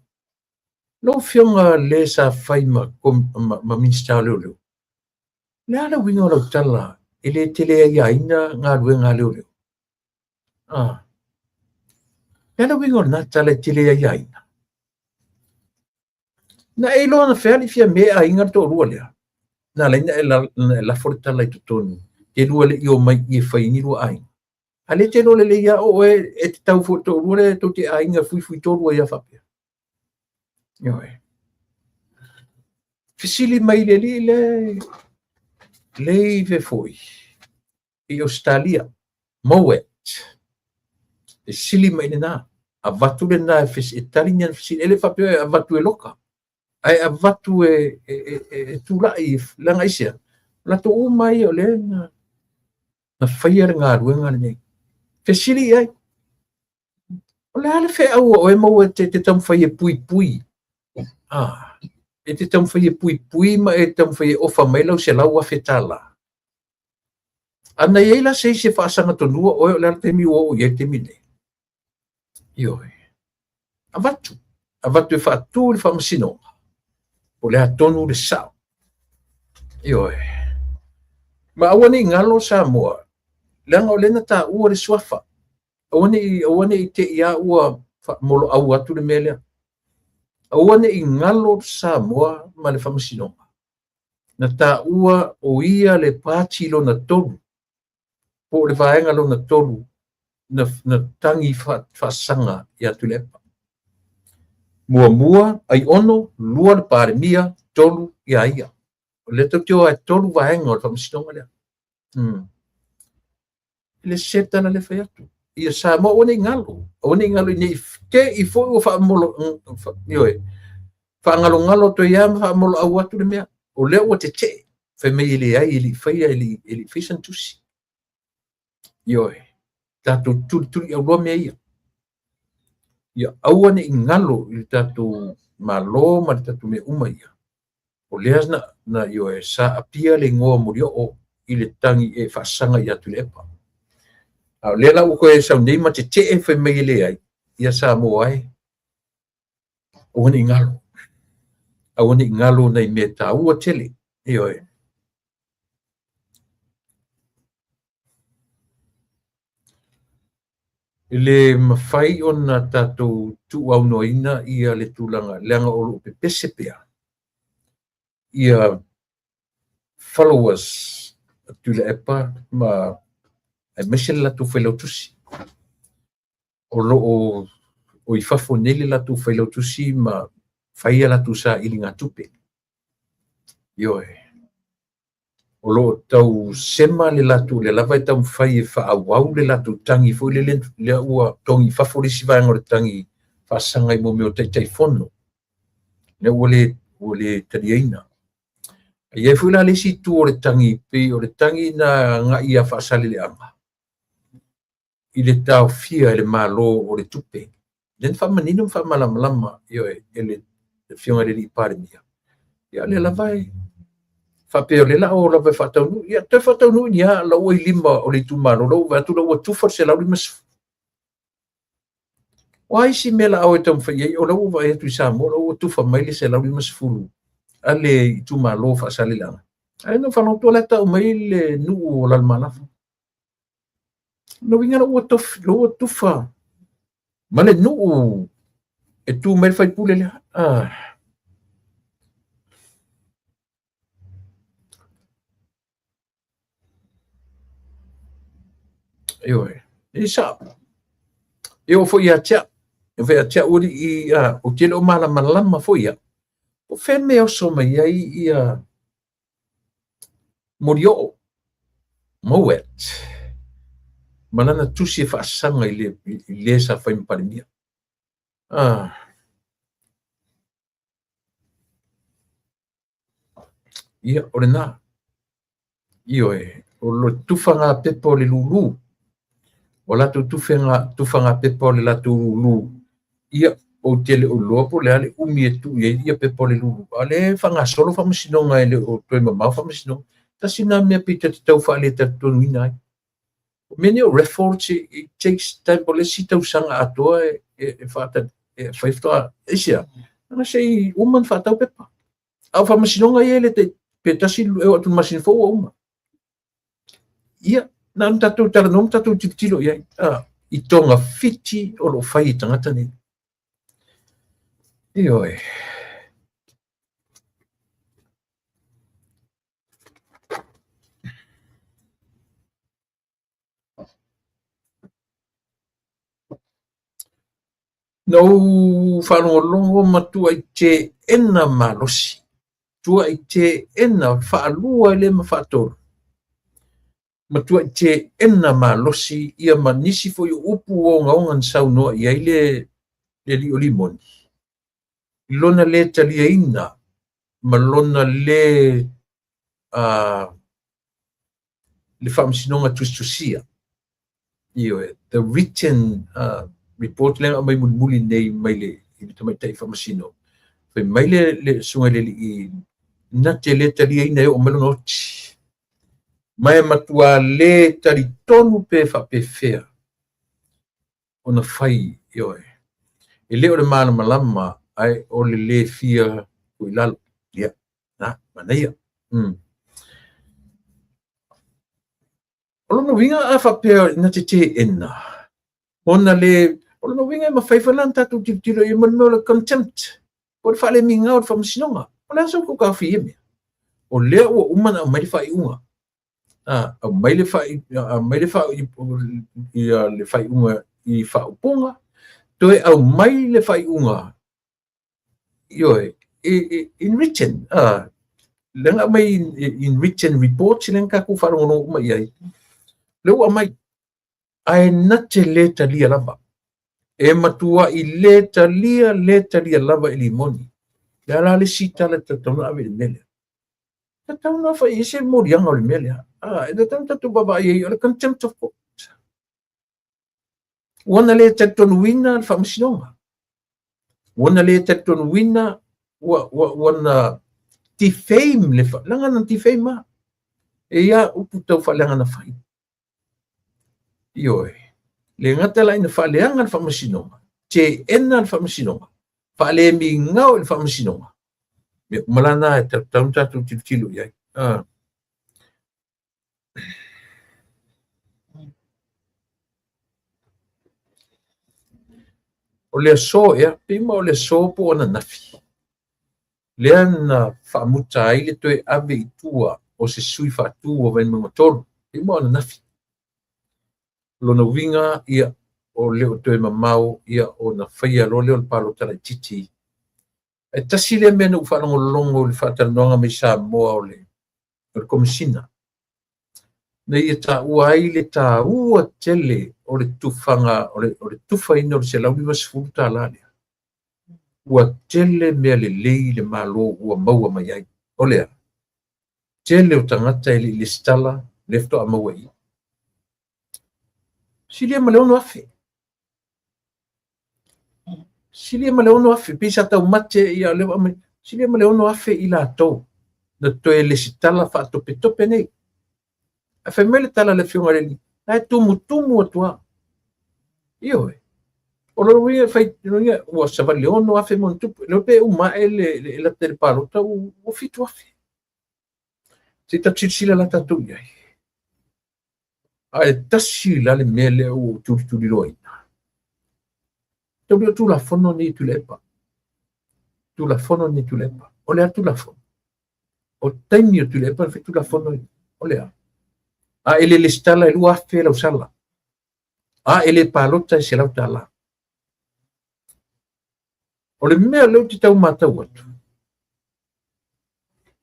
lau Afioga le sa fai ma Minisita o Leoleo, o le a le uiga o lau tala e le tele aiaina galuega a leoleo? Ah, o le a le uiga o lena tala e tele aiaina? Na e iloa anafea alii Fiame e aiga le toalua lea? Na ala ai ona e lafo le tala i totonu, te lua le i omai i i e fai ai ni lua aiga. A lea e te iloa lelei lava o oe e te tau foi i le toalua lea tou te aiga fuifui tolu ai lava faapea. Ioe. Fesili mai i le alii lea, lea i fea foi, i Ausetalia, Mowat. Fesili mai lena, avatu lena e tali ni ana fesili. E le faapea e avatu e loka, ae avatu e tulai, leaga aisea? O latou uma ia o lea na faia le galuega lenei. Fesili i ai, o le a le feau a oe Mowat e te taumafai e puipui? Ah, e te taumafai e puipui ma e taumafai e ofa mai lau $100,000. A na i ai la se isi e faasagatonua oe o le a le taimi ua oo i ai le taimi lenei? Ioe. Avatu. Avatu e faatu le faamasinoga. O le a tonu le sao. Ioe. Ma aua ne i galo Samoa, leaga o lea na taua le suafa. Aua ne i, aua ne i te i a ua moloau atu le mea lea. Aua ne i galo Samoa ma le faamasinoga. Na taua o ia le pati lona tolu, po o le vaega lona tolu na tagi faasaga ia Tuilaepa. Muamua, Aiono, lua le Palemia, tolu ia ia. O lea tou te o lava e tolu vaega o le faamasinoga lea. E le sese le tala lea e fai atu. Ia Samoa aua ne i galo, aua ne i galo ne i te i foi ua faamolo, ioe, faagalogalo atu ai lava ma faamoloau atu le mea. O lea ua tetee, fai mai e leai, e le i faia, e le i faia sana tusi. Ioe, tatou tulituliauloa mea ia. Ia aua ne i galo i le tatou Malo ma le tatou mea uma ia. O lea na ioe, sa apia le igoa o Molioo i le tagi e faasaga ia Tuilaepa. A o lea la ua toe sau nei ma tetee fai mai e leai, ia Samoa e, aua ne i galo. Aua ne i galo nai mea taua tele. Ioe. E le mafai ona tatou tuuaunoaina ia le tulaga leaga o lo o pepese pea ia followers a Tuilaepa ma aemaise le latou failautusi. O lo o i fafo nei le latou failautusi ma fai a latou sailigatupe. Ioe. O lo o tau sema le latou, lea lava e taumafai e faaauau le latou tagi foi lele, lea ua togi i fafo le isi vaega o le tagi faasaga i mea o Taitaifono, lea ua le taliaina. E i ai foi la le isi itu o le tagi, pei o le tagi na agai ia Faasaleleaga i le taofia e le Malo o le tupe. Lea na faamanino ma faamalamalama, ioe, e le Afioga i le Alii Palemia. Ia lea lava e faapea o lea la o lava e faataunuu. Ia toe faataunuu ni a lau i lima o le itumalo, lau vaai atu lau ua tufa le 150. O a isi mea la a o e taumafai i ai, o lau ua vaai atu i Samoa, lau ua tufa mai le 150 a le itumalo o Faasaleleaga. Ae na faalogo atu o la e tau mai le nuu o Lalomalava. Lona uiga lau ua tufa ma le nuu e tu mai le faipule lea. Ah. Ioe, e sao. E oo foi ia te au. E foi ia te au alii, ou te le o malamalama foi au. O fea le mea e oso mai ai ia Molioo, Mowat, ma lana tusi e faasaga i le sa fai ma Palemia. Ah. Ia, o lena. Ioe. O le tufagapepa o le lulu, o latou tufagapepa o le latou lulu, ia, ou te le o iloa po o le a le umi e tuu i ai ia pepa o le lulu, a o lea e faagasolo faamasinoga e le o toe mamao faamasinoga. Tasi lena mea pei ta te tau faaletatonuina ai. O mea nei o records, it takes time, o le isi tausaga atoa e fai faatoa, aisea? Leaga se i uma ona faatau pepa. A o faamasinoga ia e le tai pe tasi e oo atu i le masina fou ua uma. Ia, na ona tatou talanoa ma tatou tilotilo i ai, i togafiti o lo o fai e tagata nei. Ioe. Na ou faalogologo ma tuai teena malosi, tuai teena faalua e le ma faatolu, ma tuai teena malosi ia ma nisi foi o upu ogaoga na saunoa i ai le alii o Limoni, i lona le taliaina ma lona le le faamasinoga tusitusia. Ioe, the written report lea na aumai mulimuli nei mai le i le tamaitai faamasino, fai mai le le susuga i le alii na te le taliaina e oo mai lona oti. Ma e matua le talitonu pe faapefea ona fai, ioe. E le o le malamalama ae o le le fia tuu i lalo. Ia, na, manaia. O lona uiga a faapea na te teena, ona le, o lona uiga e mafai foi la ona tatou tilotilo i ai mo le mea o le contempt, po o le faalemigao o le faamasinoga. O le a sa outou taofi i ia mea? O lea ua uma ona aumai le faaiuga. Aumai le aumai le le faaiuga i faaupuga, toe aumai le faaiuga, ioe, in written, lea na aumai in written report lea na tatou faalogologo uma i ai, lea ua aumai, ae na te le talia lava. E matuai le talia, le talia lava e Limoni. O le a la le isi tala e tatau ona ave i le mea lea? Tatau ona fai i ai se moliaga o le mea lea. E tatau ona tatou vaavaai i ai, o le contempt of court. Ua na le talitonuina le faamasinoga. Ua na le talitonuina, ua na defame le, leaga na defame lava. E i ai lava upu tau faaleaga na fai. Ioe. Le gata la ina faaleaga le faamasinoga, teena le faamasinoga, faalemigao i le faamasinoga. Mea uma la na e tatau ona tatou tilotilo i ai. O le aso ea, pei ma o le aso po o ananafi, lea na faamuta ai le toe ave i tua o se sui faatu o Vaimauga 3, pei ma o ananafi. Lona uiga, ia, o le o toe mamao, ia, ona faia loa lea o le palota laitiiti. E tasi lea mea na ou faalogologo i le faatalanoaga mai Samoa o le Komesina, na ia taua ai le taua tele o le tufaga, o le tufaina o le $150 lea. Ua tele mea lelei le Malo ua maua mai ai. O le a? Tele o tagata e le i lesitala, lea faatoa maua i i. Silia ma le 6,000. Silia ma le 6,000, pei sa taumate ia lea ua aumai. Silia ma le 6,000 i latou na toe lesitala faatopetope nei. Ae fai mai le tala a le Afioga i le Alii, la e tumutumu atu lava. Ioe. O lona uiga, fai, lona uiga, ua savali le 6,000 ma ona tupu. Le pe uma ae le lata i le palota ua 7,000. Se i tatou silasila la tatou i ai. Ae tasi la le mea lea ua ou tulituliloaina. Tau le o Tulafono nei Tuilaepa. Tulafono nei Tuilaepa. O le a Tulafono? O taimi o Tuilaepa na fai Tulafono ia. O le a? A e le lesitala e 2,000 lau sala. A e le palota e $100. O le mea lea ou te tau matau atu,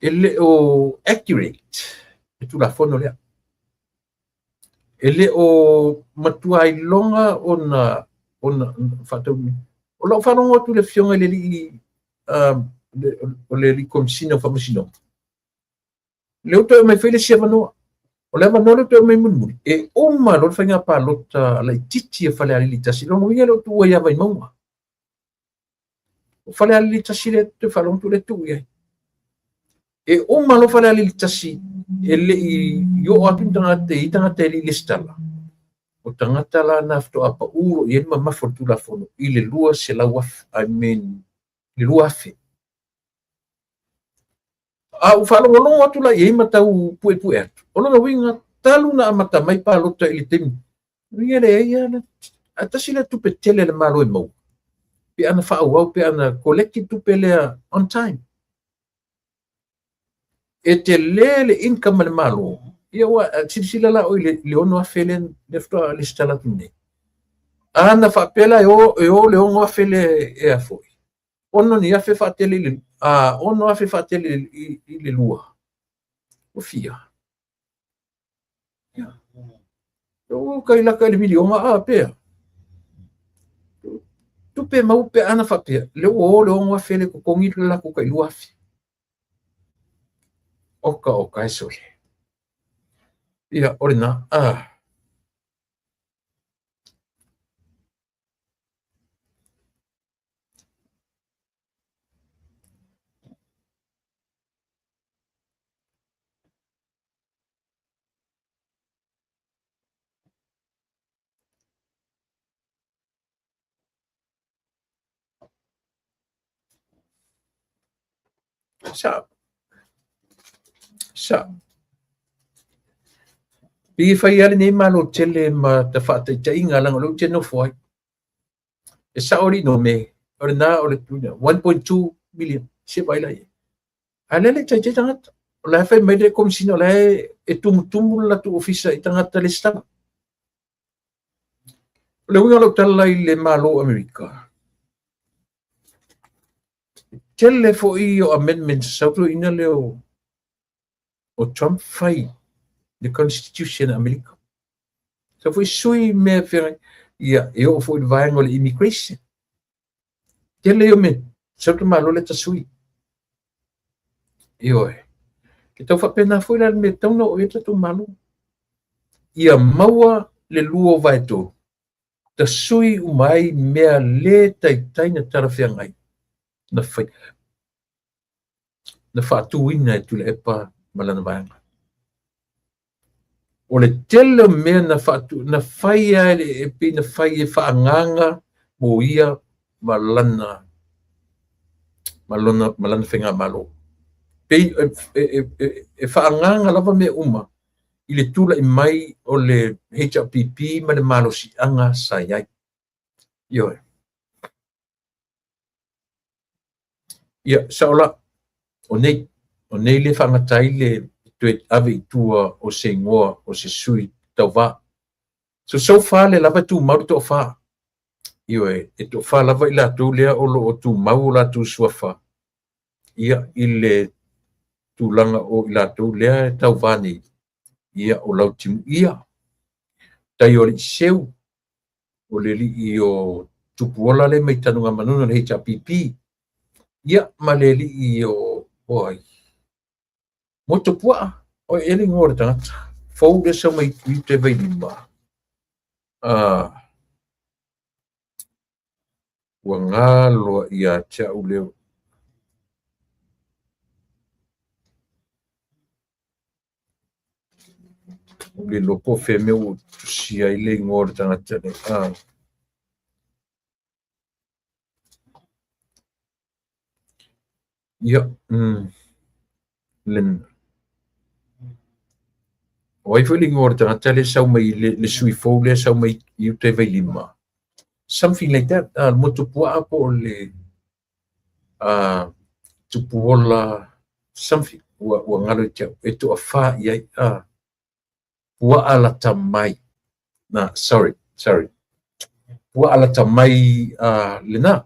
e le o accurate le Tulafono lea. E le o matua iloga ona faataunuu. O lau faalogo atu i le Afioga i le alii, o le alii Komesina o Faamasinoga, lea ua toe aumai foi le isi avanoa. O le avanoa lea ou te oo mai mulimuli, e uma loa le faiga palota laitiiti a Falealili 1, lona uiga e le o tuua ia Vaimauga. O Falealili 1 lea ou te faalogo atu lea e tuu i ai. E uma loa Falealili 1 e le i oo atu ni tagata e i ai tagata e le i resitala, o tagata la na faatoa pau loa i ai le mamafa o le Tulafono i le 200,000, I mean le 2,000. A ou faalogologo atu la i ai ma tau puepue atu, o lona uiga talu na amata mai palota i le taimi, uiga e leai lava, ae tasi lea tupe tele a le Malo e maua, pe ana faaauau, pe ana collect le tupe lea on time. E tele le income a le Malo, ia ua silasila la oe i le 6,000 lea, lea faatoa resitala atu nei. Ana faapea la e o le 6,000 lea e a foi, ono ni afe faatele i le, a, ono afe faatele i le lua, ua fia. Ia. Ua kai laka i le miliona a pea. Tupe maua pe ana faapea, le ua o le 6,000 le totogi le latou tai 2,000. Oka oka e sole. Ia, o lena. Ah. Sa. Sa. Pei e fai lava lenei Malo tele ma ta faataitaiga leaga o lea ou te nofo ai. E sao alii nome, o lena o le 1.2 million, se vaai la i ai. A lea le taitai tagata. O la e fai mai le Komesina o la e tumutumu le latou ofisa i tagata lesitala. O le uiga o lau tala i le Malo o Amerika, tele foi o amendments sau toeaina lea o Trump fai le Constitution a Amerika. Sau foi sui mea feagai, ia, e oo foi i le vaega o le immigration. Tele ia o mea, sau le Malo lea ta sui. Ioe. E tau faapena foi la le mea e tatau ona oo i ai le tatou Malo. Ia maua le 2/3, ta sui uma ai mea le taitai na talafeagai na fai, na faatuina e Tuilaepa ma lana vaega. O le tele o mea na faatu, na fai lava e pei na fai e faaagaga mo ia ma lana ma lona ma lana faigamalo. Pei e faaagaga lava mea uma i le tulai mai o le HRPP ma le malosiaga sa i ai. Ioe. Ia, sao la, o nei, o nei le faagata ai le toe ave i tua o se igoa o se sui tauva. So, so far le lava e tumau le toafa. Ioe, e toafa lava i latou lea o lo o tumau o latou suafa, ia, i le tulaga o i latou lea e tauva nei, ia, o Lautimuia, tai o Alii Seu, o le alii o Tupuola lea mai Tanugamanono le HRPP, ia, ma le alii o ai, Motuopuaa, o e le igoa o le tagata, fou lea sau mai i uta i Vailima, ua galo ia te au le le iloa po o fea mea ua tusia ai le igoa o le tagata lea. Ia, o ai foi le igoa o le tagata lea sau mai le sui fou lea sau mai i uta i Vailima? Something like that, le Motuopuaa po o le Tupuola something, ua galo ia te au, e toafa i ai, Puaa lata mai. Na, sorry, sorry. Puaa lata mai lena.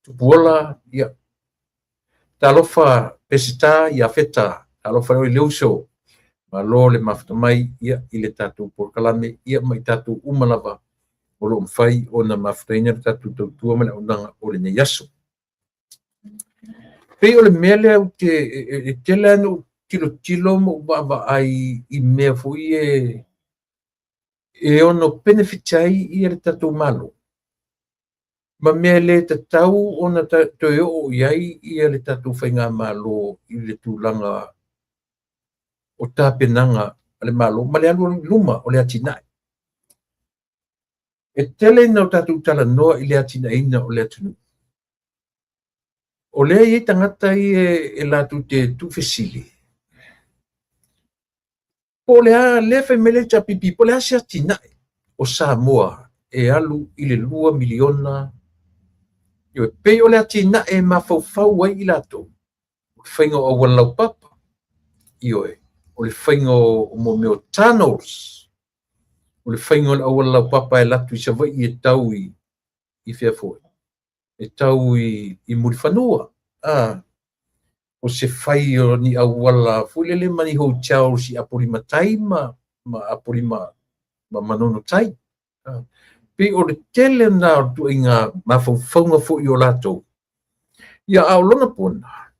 Tupuola, ia. Talofa Peseta ia Feta, talofa le le uso. Malo le mafuta mai, ia, i le tatou polokalame, ia, ma i tatou uma lava o lo o mafai ona mafutaina le tatou tautua ma le auaunaga o lenei aso. Pei o le mea lea ou te, e tele lava na ou tilotilo ma ou vaavaai i mea foi e ono benefit ai ia le tatou Malo, ma mea le tatau ona toe oo i ai ia le tatou faigamalo i le tulaga o tapenaga a le Malo ma le alu i luma o le atinae. E tele ina o tatou talanoa i le atinaeina o le atunuu. O lea e i ai tagata ia e latou te tuufesili, po o le a lea fai mai le HRPP, po o le a se atinae o Samoa e alu i le 2 miliona, e pei o le atinae e mafaufau ai i latou, o le faiga o auala laupapa, ioe, o le faiga o mea o tunnels, o le faiga o le auala laupapa e alu atu i Savaii e tau i fea foi, e tau i Mulifanua, o se fai o ni auala foi lele ma ni hotels i Apolima Tai ma Apolima ma Manono Tai. Pei o le tele na o ituaiga mafaufauga foi o latou. Ia, a o lona pona,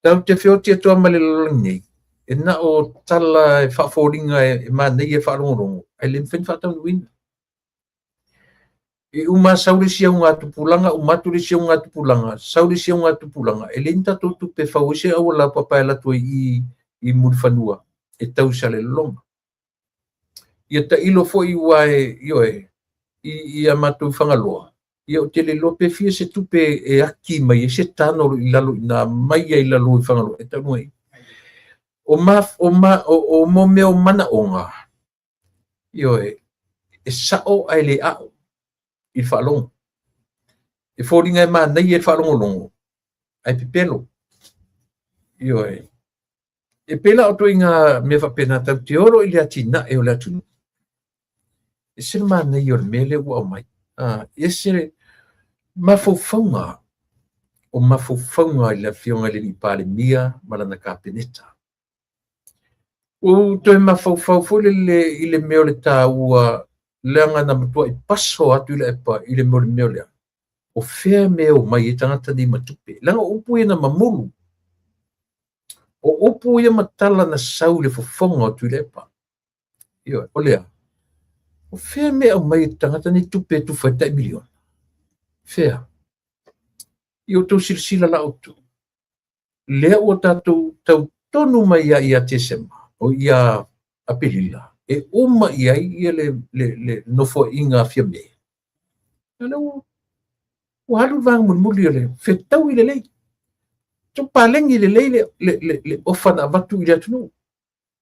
tatou te feoti atu lava ma le lalolagi nei, e na o tala e faafoliga e manaia e faalogologo, ae le mafai ona faataunuuina. E uma sau le isi augatupulaga, uma atu le isi augatupulaga, sau le isi augatupulaga, e leai ni tatou tupe e fau ai se auala laupapa e alu atu ai i Mulifanua e tau i Salelologa. Ia tailo foi ua e, ioe, i a matou Fagaloa, ia ou te le iloa pe fia se tupe e aki mai ai se tano i lalo i ina mai ai i lalo i Fagaloa e tau ai. O mea o manaoga, ioe, e sao ae le ao i le faalogo. E foliga e manaia i le faalogologo, ae pepelo. Ioe. E pei la o ituaiga mea faapena tatou te olo i le atinae o le atunuu. E ese le manaia o le mea lea ua aumai. E ese le mafaufauga, o mafaufauga i le afioga i le alii Palemia ma lana Kapeneta. Ua ou toe mafaufau foi lele i le mea o le taua, leaga na matuai paso atu Tuilaepa i le mea lea. O fea mea o mai ai tagata nei ma tupe. Leaga o upu ia na mamulu. O upu ia ma tala na sau i le fofoga o Tuilaepa. Ioe, o lea. O fea mea o mai tagata nei tupe e tufa ai tai miliona. Fea. Ia outou silasila la outou. Lea ua tatou tau tonu mai ia ia Tesema, o ia Apelila, e uma i ai ia le nofoaiga a Fiame. Lea ua alu le vaega mulimuli o le fetaui lelei. Tau paleni lelei le ofa na avatu i le atunuu.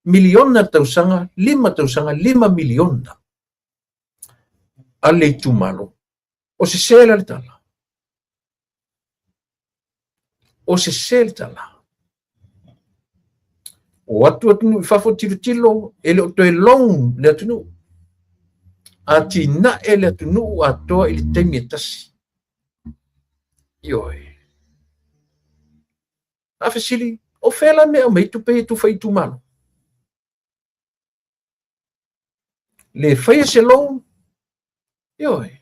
Miliona tausaga, 5 tausaga, 5 miliona a le itumalo. O se se la le tala. O se se le tala. O atu atunuu i fafo tilotilo, e le o toe loan le atunuu. Atinae le atunuu atoa i le taimi e tasi. Ioe. A fesili, o fea la mea aumai tupe e tufa i itumalo? Le faia se loan? Ioe.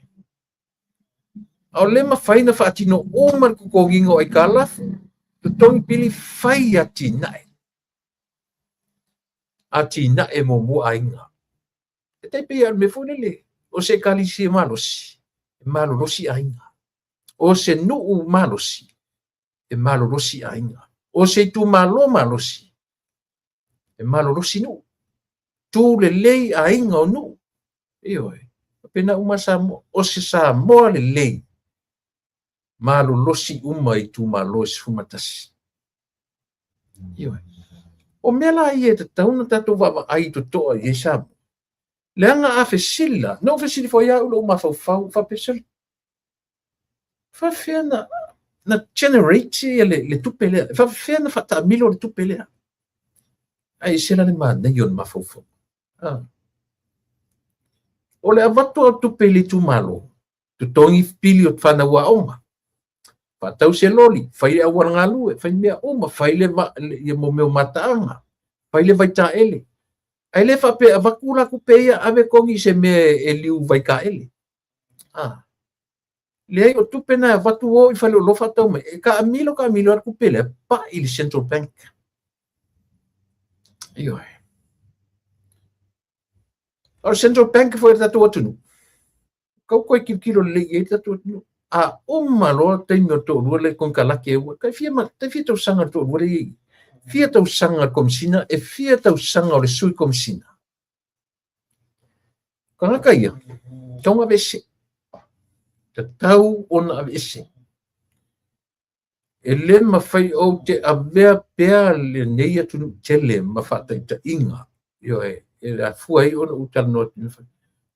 A o le mafai na faatino uma le totogiina o aitalafu, totogi pili fai atinae. Atinae muamua aiga. E tai pei o le mea foi lele, o se ekalesia malosi, e malolosi aiga. O se nuu malosi, e malolosi aiga. O se itumalo malosi, e malolosi nuu. Tu lelei aiga o nuu. Ioe. Pena uma Samoa, o se Samoa lelei, malolosi uma itumalo e 11. Ioe. O mea la ia e tatau na tatou vaavaai totoa i ai Samoa. Leaga a fesili la, na ou fesili foi au lou mafaufau, faapea, faafefea na generate ia le tupe lea, faafefea na faataamilo le tupe lea. Ae ese la le manaia o le mafaufau. O le avatu o tupe i le itumalo, totogi pili o whanau aoga, whaatau se loli, fai le auala galue, fai mea uma, fai le ia mo mea o mataanga, fai le vaitaele. Ai le whape avatu la tupe ia ave kongi se mea e liu vaikaele. Leai o tupe na avatu o i fale o lofa tau mai. E ka amilo al tupe lea pa i le Central Bank. Ioe. O le Central Bank foi o le tatou atunuu, kau koe tilotilo lelei i ai le tatou atunuu. A uma loa taimi o le toalua le konekarate e ua, tai fia, tai fia tausaga le toalua le i fia tausaga le komisina, e fia tausaga o le sui komisina. Tagata ia, tatau ona aveese. Tatau ona aveese. E le mafai ou te avea pea lenei atunuu tele ma faataitaiga, ioe, e afua ai ona ou talanoa atu.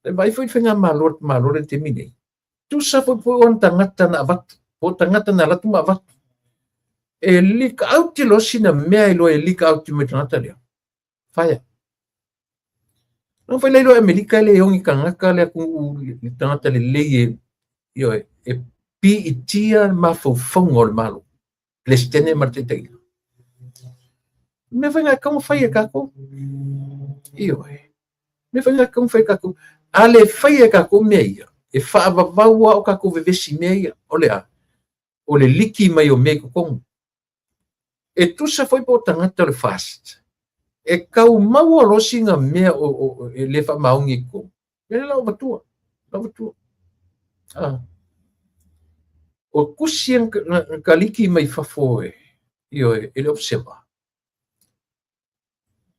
E vaai foi le faigamalo a le Malo i le taimi nei, tusa foi po o ona tagata na avatu, po o tagata na alu atu ma avatu. E leak out loa sina mea e iloa e leak out mai tagata lea. Fire. Na fai loa Amerika e le ogi tagata le atunuu le tagata lelei e, ioe, e piitia le mafaufauga o le Malo, Peresetene ma le taitaiga. Mea foi na e tatau ona fai e tatou. Ioe. Mea foi na e tatau ona fai e tatou. A le faia e tatou mea ia, e faavavau lava o tatou vevesi i mea ia. O le a? O le liki mai o mea i totonu. E tusa foi po o tagata o le FAST, e tau maua loa sina mea e le faamaoni i totonu. Ia lau matua, lau matua. Ah. O tusi na kaliki mai fafo e, ioe, e le Observer.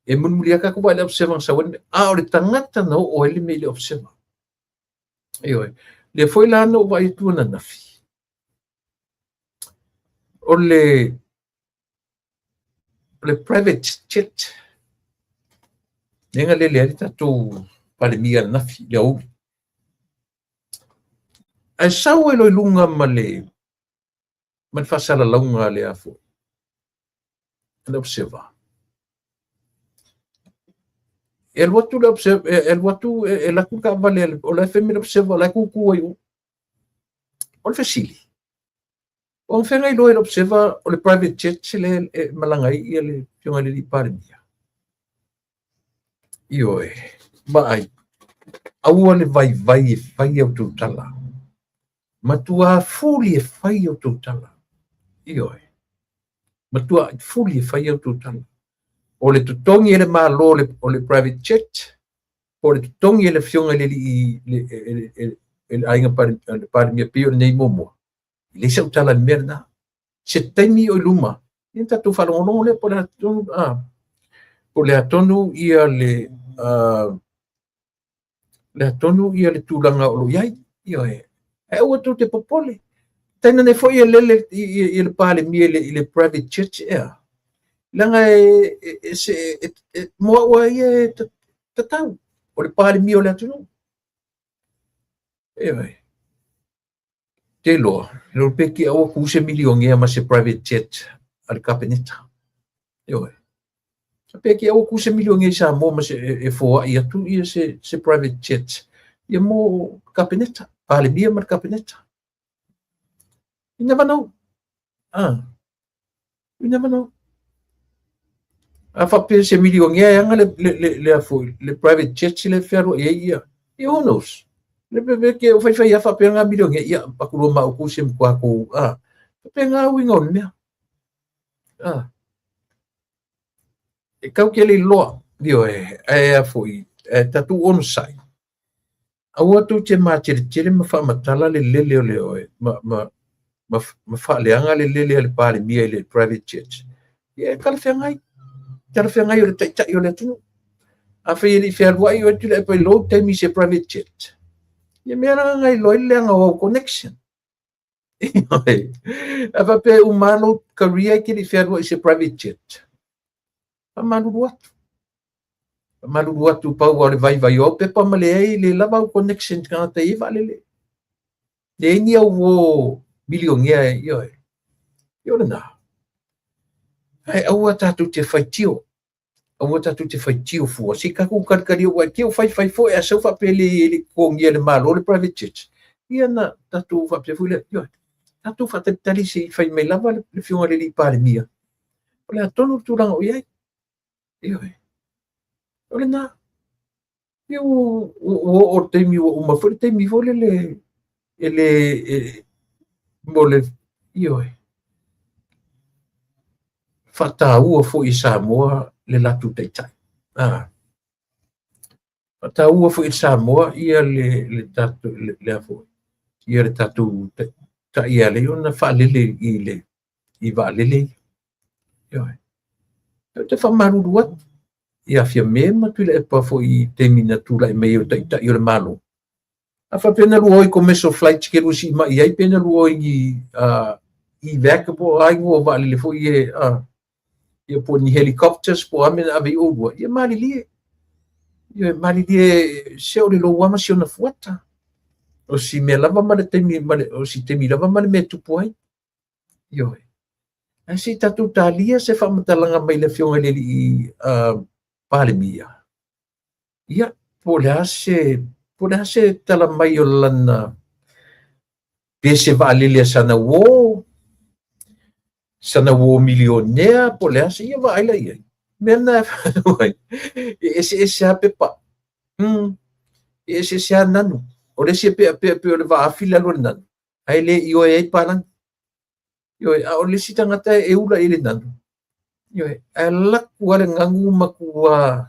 E mulimuli atu atu le Observer na sau ai, a o le tagata na oo ai le mea i le Observer. Ioe. Lea foi la na ou vaai atu ananafi. O le private jet lea na lele ai le tatou Palemia ananafi i le aoauli. Ae sau ai loa i luga ma le faasalalauga a le foi, le Observer. E alu atu le Observer, e alu atu, e alu atu le taavale, o la e fai mai le Observer, o la e tutu ai o. O le fesili, o feagai loa e le Observer o le private jet le e malaga ai ia le afioga i le Palemia. Ioe, vaai, aua le vaivai e fai au tou tala. Matua fuli e fai au tou tala. Ioe, matua fuli e fai au tou tala. O le totogi e le Malo o le private jet, o le totogi e le afioga i le aiga Palemia pei o lenei muamua. E leai sau tala i le mea lena. Se taimi o i luma, ia tatou faalogologo lea po o le a tonu ia le tonu ia le tulaga o lo o i ai. Ioe. Ae aua tou te popole. Tainane foi e lele i le Palemia i le private jet ea. Leaga e mo au a ia e tatau. O le Palemia o le atunuu. Ioe. Te iloa, lo pe ki aua ku se milionea ma se private jet a le Kapeneta. Ioe. Pe ki aua ku se milionea i Samoa ma se e foai atu ia se private jet. Ia mo Kapeneta, Palemia ma le Kapeneta. You never know. Ah. You never know. A faapea se milionea e aga le foi, le private jet le fealuai ai ia. Ia who knows? Le pe ke o faifai a faapea ngā milionea, ia pakulua ma uku se mkua kou. Ah. Faapea ngā uiga o le mea. Ah. E kau ke le iloa, ioe, ae a foi, e tatou onosai. Aua tou te mateletele ma faamatala le lele o le oe, ma faaleaga le lele a le Palemia i le private jet. Ia e talafeagai. Talafeagai o le taitai o le atunuu. A fai e le i fealuai oe tulai pai lou taimi se private jet. Ia mea la ngai iloa ai le leaga o au connection. A faapea e uma lou career e te le i fealuai i se private jet. Faamalulu atu. Faamalulu atu pau o le vaivai o au pepa ma leai le lava au connection tagata i vaalele. Leai ni au uō milionea e ioe. Ia o lena. Ae aua tatou te faitio. Aua tatou te faitio fua. Se i tatou kalikali au ai. Ke o faifai foi a sau faapea le i le totogia e le Malo le private jet. Ia na tatou faapea foi lea. Ioe. Tatou faatalitali se i fai mai lava le afioga i le Palemia. O le a tonu le tulaga o i ai. Ioe. O lena. Ia ua oo le taimi ua uma foi le taimi foi lele e le mo le ioe. Faataua foi i Samoa le latou taitai. Faataua foi i Samoa ia le le tatou le, le foi ia le tatou taitai e ala ai ona faalele i le i vaalele ia. Ioe. Ou te faamalulu atu ia Fiame ma Tuilaepa foi i taimi na tulai mai ai o taitai o le Malo. A faapea na lua o i commercial flights ke lua siimai ai pe na lua o i ni evac po o a igoa o vaalele foi e ia po o ni helicopters po o a mea na ave ai oulua, ia malilie. Ia malilie se o le lou lava ma si ona fuata. O si mea lava ma le taimi ma le o si taimi lava ma le mea e tupu ai. Ioe. Ae se i tatou talia se faamatalaga mai le Afioga i le Alii Palemia. Ia, po o le a se, po o le a se tala mai o lana, pe se vaalele a sana uō, sana uō milionea, po o le a se, ia vaai la i ai. Mea na e ai, e eseese lava pepa. E eseese lava nanu. O le isi e peapea pei o le vaafi le alu a le nanu, ae le ioe ai palagi. Ioe, a o le isi tagata e ula i le nanu. Ioe, ae alu atu lava le nanu matua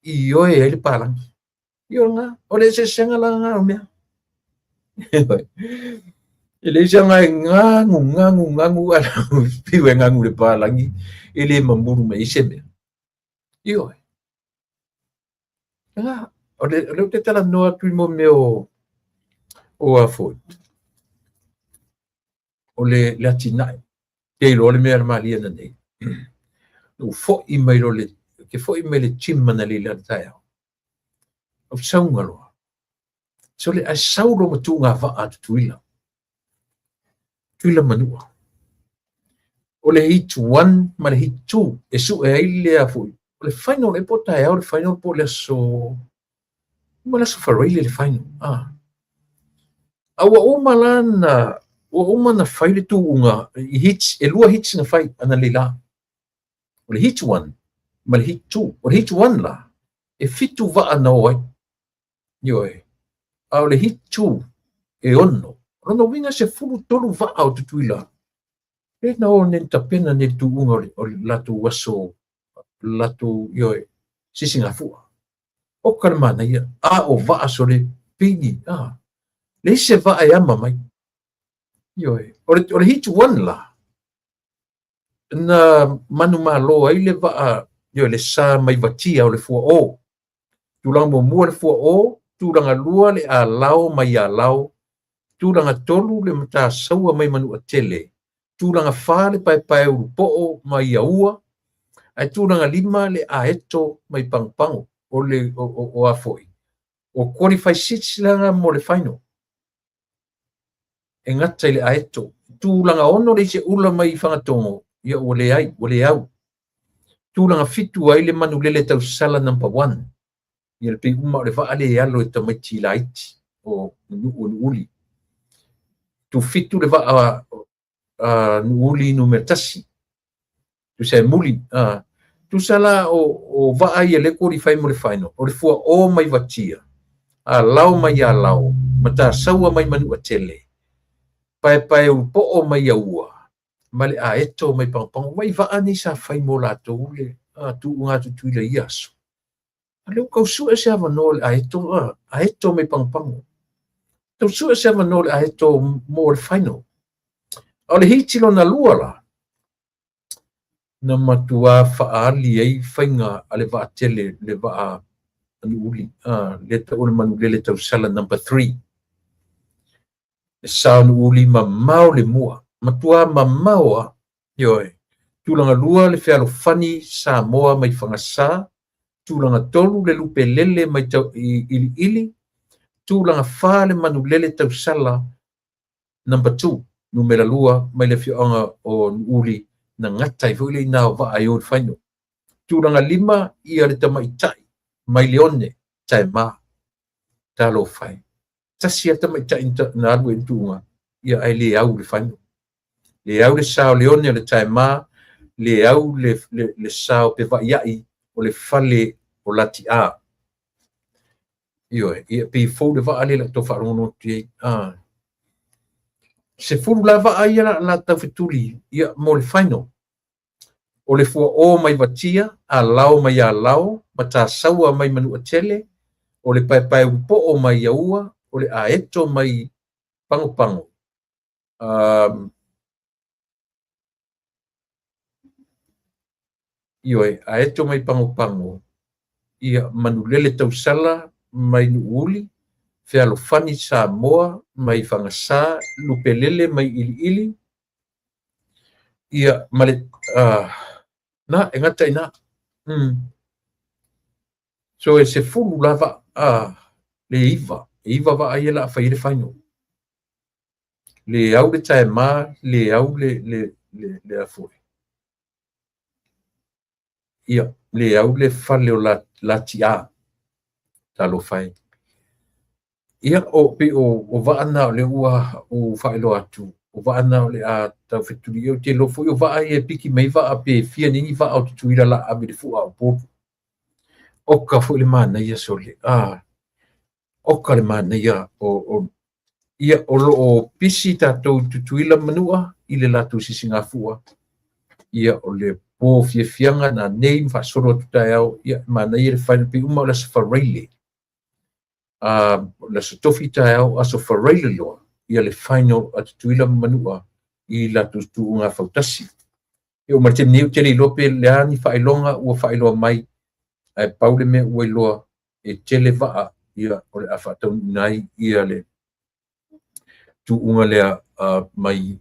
ioe ai le palagi. Ioe lena, o le eseesega la lena o mea. Ioe. E leai se aga e ganu, ganu, ganu, ae pei ua e ganu i le palagi, e le mamulu mai ai se mea. Ioe. Lena, o le, o lea ou te talanoa atu i mo mea o a foi, o le atinae. Te iloa le mea na malie ana nei. Na ou foi mai loa le, ke foi mai le gym analeila i le taeao. Ou sauga loa. Sole, ae sau loa ma tuuga vaa a Tutuila. Tutuila Manua. O le heat 1 ma le heat 2 e sue ai le a foi. O le final e po o taeao le final po o le aso ma le aso Faraile le final. A ua uma la na ua uma na fai le tuuga i heats, e lua heats na fai analeila. O le heat 1 ma le heat 2. O le heat 1 la, e 7 vaa na o ai. Ioe. A o le heat 2, e 6. O lona uiga e 13 vaa o Tutuila e na o nei tapena nei le tuuga o le latou aso, latou, ioe, sisigafua. Oka le manaia, a o vaa sole pigi, a. Leai se vaa e ama mai. Ioe. O le heat 1 la, na manumalo ai le vaa, ioe, le sa mai Vatia o le fuaō. Tulaga muamua le fuaō, tulaga lua le alao mai Alao, tulaga tolu le Matasaua mai Manuatele, tulaga fa le paepae ulupoo mai Aua, ae tulaga lima le aeto mai Pagopago. O le o a foi, o qualify seats lana mo le final. E gata i le aeto. Tulaga 6 le Iseula mai Fagatogo, ia ua leai, ua le au. Tulaga 7 ai le Manulele Tausala number 1. Ia le pei uma o le vaa le alo e tamaiti laiti o Nuu o Nuuuli. Tu 7 le vaa Nuuuli numera 1. Tusa e muli. Tusa la o vaa ia le qualify mo le final. O le fua o mai Vatia, a lao mai Alao, Matasaua mai Manuatele, paepae ulupoo mai Aua, ma le aeto mai Pagopago. Vai vaa nei sa fai mo latou le tuuga Tutuila i ia aso. A lea ua tau sue se avanoa o le aeto, aeto mai Pagopago. Tau sue se avanoa o le aeto mo le final. A o le heat lona lua la, na matua faaali ai faiga a le vaatele, le vaa Nuuuli, le tau o le Manulele Tausala number 3. Le sa o Nuuuli mamao le mua, matua mamao a, ioe. Tulaga lua le Fealofani Samoa mai Fagasa, tulaga tolu le Lupelele mai Iliili, tulaga fa le Manulele Tausala number 2, numera 2 mai le afioaga o Nuuuli, na gata ai foi le ina o vaa i o i le final. Tulaga 5 ia le tamaitai mai Leone Taema, talofa e. Tasi a tamaitai na alu ai le tuuga, ia ae le au i le final. Le au le sa o Leone o le Taema, le au le sa o Pevaiai o le fale o Lati'a. Ioe, ia pei fou le vaa le lau tau faalogologo atu i ai. 10 la vaa ia la tau fetuli ia mo le final. O le Fuaō mai Vatia, Alao mai Alao, Matasaua mai Manu'atele, o le Paepaeulupo'o mai Aua, o le Aeto mai Pagopago, ioe, Aeto mai Pagopago, ia Manulele Tausala mai Nu'uuli, Fealofani Samoa mai Fagasā, Lupelele mai Iliili, ia ma le na e gata i na. So e 10 lava le 9, e 9 vaa ia la fai le final. Le au le taema, le au le afoi. Ia, le au le fale o la tia. Talofa e. Ia, o pe o vaa na o le ua o whaeloa atu. O vaa na o le a tau fetuli. Ia o te lofo i o vaa ia piki mai vaa pe fia nini vaa o Tutuila la ave le fua o Upolu. Oka foi le manaia sole. Oka le manaia o ia o lo o pisi tātou Tutuila manua i le latou sisigafua. Ia o le po fiafiaga na nei ma faasolo atu taeao, ia manaia le final pe uma o le aso Faraile. O le aso Tofi taeao, aso Faraile loa, ia le final a Tutuila ma Manua i latou tuuga fautasi. E o ma le taimi nei ou te le iloa pe le a ni faailoga ua faailoa mai, ae pau le mea ua iloa e tele vaa ia o le a faataunuuina ai ia le tuuga lea mai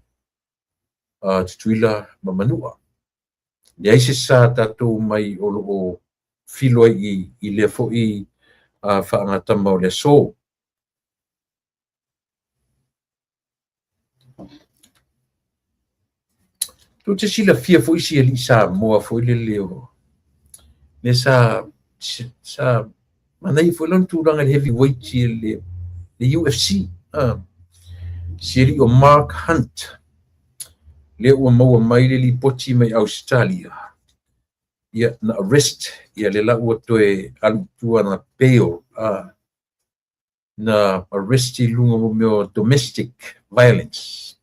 Tutuila ma Manua. Leai se sa tātou mai o lo o filo ai i lea foi faagatama o le aso. Tou te silafia foi si alii Samoa foi lele o le sa manaia foi lona tulaga i le heavyweight i le UFC. Si alii o Mark Hunt, lea ua maua mai le lipoti mai Australia. Ia na arrest, ia le la ua toe alu i tua na bail, na arrest i luga mo mea o domestic violence.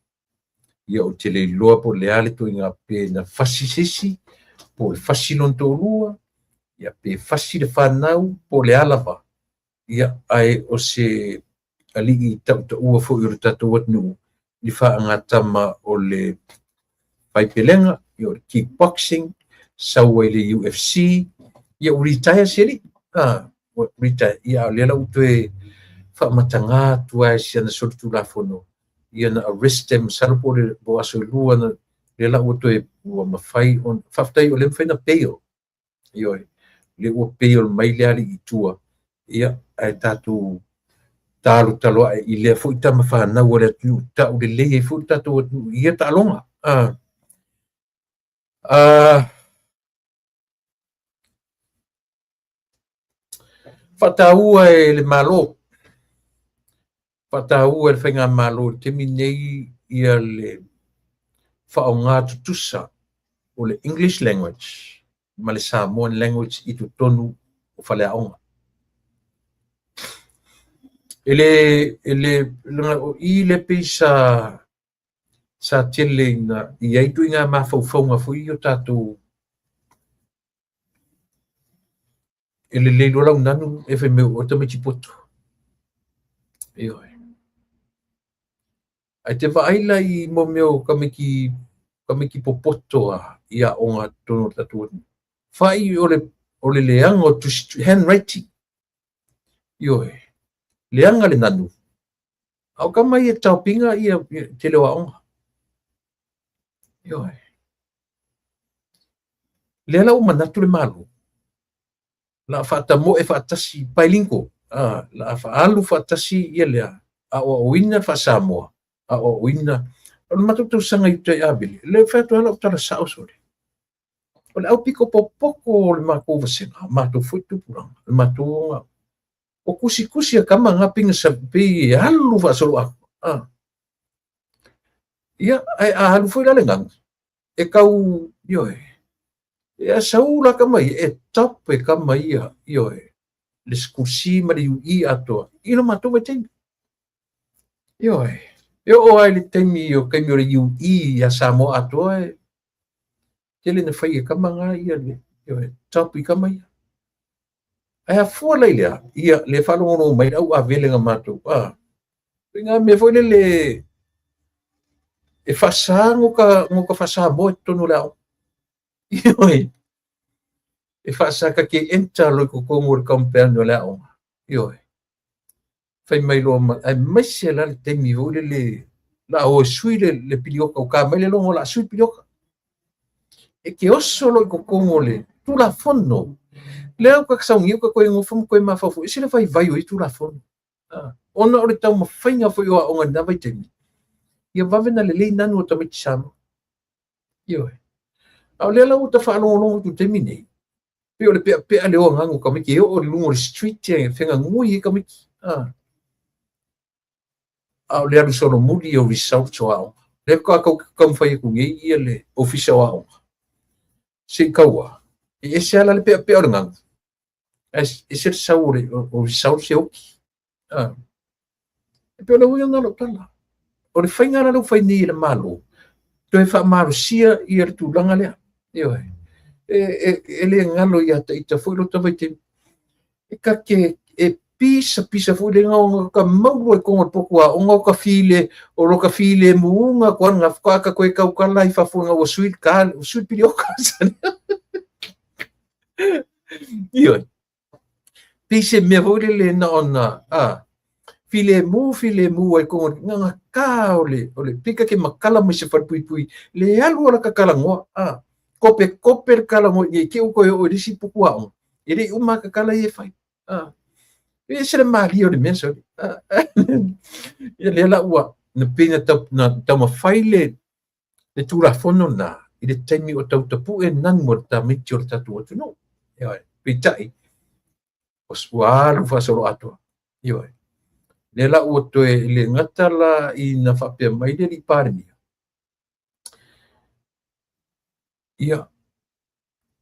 Ia o te le iloa po o le a le toiga pe na fasi se isi, po o le fasi lona toalua, ia pe fasi le fanau, po o le a lava. Ia ae o se alii tautaua foi o le tatou atunuu i faagatama o le faipelega, ia o le kickboxing, sau ai le UFC, ia ua retire si alii. Ua retire, ia a o lea la ua toe faamataga atu ai si ana solitulafono, ia na arrest e masalo po o aso e lua na lea la ua toe ua mafai on faafetai o lea mafai na bail. Ioe, lea ua bail mai le alii i tua, ia ae tatou talotalo ae i lea foi tama fanau a le atunuu, tau lelei ai foi le tatou atunuu i ia taaloga. Faataua e le Malo, faataua e le Faigamalo i le taimi nei ia le faaaoga tutusa o le English language ma le Samoan language i totonu o faleaoga. E le o i le pei sa tele ina i ai tuiga mafaufauga foi i o tatou e lelei loa lau nanu e fai mai o tamaiti poto. Ioe. Ai te vaai la i mo mea o tamaiti popoto a i aoga totonu o le tatou atunuu. Fai o le leaga o tusi, handwriting. Ioe. Leaga le nanu. A o kama ia taopinga ia tele o aoga. Ioe. Lea la ua manatu le Malo. La faatamoe faatasi bilingual. La faaalu faatasi ia lea. A o aoina faa-Samoa. A o aoina. O le matou tausaga i uta i Avele. Le fai atu ala o tala sao sole. O le au piko popoko o le matou vasega. Matou foi tupulaga. Le matou o kusikusi a kama ngā pinga sa pei e alu faasolo aku. Ia, ai a alu foi la le nanu. E kau, ioe. E a sau la kama ia, e top e kama ia, ioe. Le skursi ma le UE atoa. I lo matou vaitaimi. Ioe. E oo ai le taimi o kaimi o le UE ia Samoa atoa e. Tele na fai e kama ngā ia le, ioe, top i kama ia. Ae afua la i lea, ia le faalogologo mai le au avele na matou, a. Ngā mea foi lele e faasa no ka faasamoa i totonu o le aoga. Ioe. E faasa ka ke enter loa i totonu o le compound o le aoga. Ioe. Fai mai loa ma, aemaise la le taimi foi lele la o e sui le pilioka, o ka mai le logo la sui pilioka. E ke oso loa i totonu o le Tulafono. Lea ua ka saunia ka koe nofo ma koe mafaufau, e se le vaivai o i Tulafono. Ona o le taumafaiga foi o aoga i lena vaitaimi, ia vave na lelei nanu o tamaiti Samoa. Ioe. A o lea la ua ta faalogologo atu i le taimi nei, pei o le peapea le o agaga o tamaiti e oo i luga o le street e feganui ai tamaiti. A o le alu solomuli o results o aoga. Lea faatoa taumafai atu nei ia le ofisa o aoga. Se i taua, e ese lava la le peapea o le gagu, ae ese le sau o results e oti. E pei o le uiga lena o lau tala. O le faiga la lea ua fai nei e le Malo, toe faamalosia ia le tulaga lea. Ioe. E le galo ia te ita foi lota vaitaimi. E ka ke e pisa pisa foi le ngao ka maua i kongo poku aoga o ka file o lo ka file muunga ko nga ka ka koe kau kala i fafo nga ua sui ka sui pili o ka. Ioe. Pei se mea foi lele na ona a filemu filemu ai kongo nga nga ka o le pika ke makala mai se falepuipui le alu ala ka kalagoa a kope kope le kalagoa i ke u koe o le si puku aoga e le uma ka kala i e fai a e se le malie o le mea sole ia le la ua na pei na tau na taumafai le Tulafono na i le taimi o tautapu'e nanu o le tamaiti o le tatou atunuu. Ioe. Peitai ua alu faasoloatoa. Ioe. Lea la ua toe le gata la ina faapea mai le alii Palemia. Ia,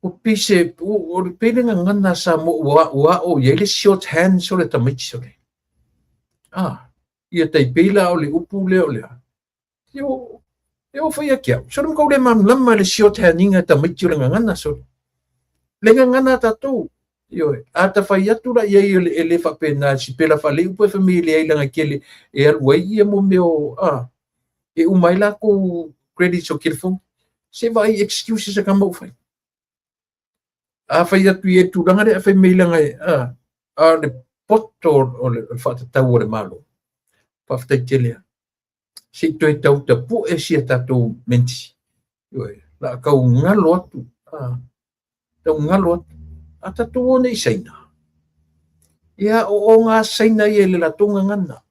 ua pei se, o le pei le gagana a Samoa ua ao i ai le short hands o le tamaiti sole. Ah, ia tai pei la o le upu lea o lea. E o fai ake au. Sole makau le malamalama le short handinga tamaiti o le gagana sole. Le gagana a tatou. Ioe, a ta fai atu la i ai e le faapena si pela faalei upu e fai mai e leai laga kele e alu ai ia mo mea o a e uma ai lakou credits o telefoni. Se vaai excuses a kama ua fai. A fai atu i e tulaga lea, fai mai laga e a le poto o le faatatau o le Malo. Faafetai tele lava. Se i toe tau tapu'e si a tatou menti. Ioe, la tau galo atu. Tau galo atu. A tatou o nei i Saina. Ia o ngā Saina ia i le latou gagana.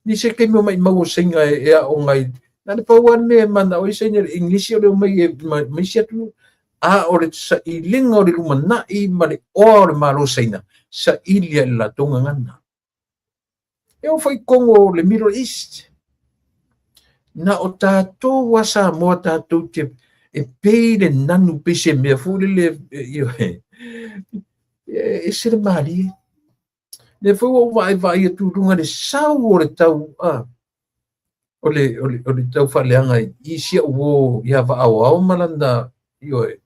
Ni se taimi o maimau o Saina e aoga i na le pau lava le mea e manao ai Saina i le English o le omai e mai isi atunuu. A o le sailiga o le lumanai ma le oa o le Malo Saina, saili lava i le latou gagana. E oo foi i totonu o le Middle East. Na o tatou a Samoa tatou te e pei le nanu pei se mea foi lele e ese le malie. Lea foi ua ou vaaivaai atu i luga le sau o le tau a o le tau faaleaga i si au uo ia Vaaoao ma lana ioe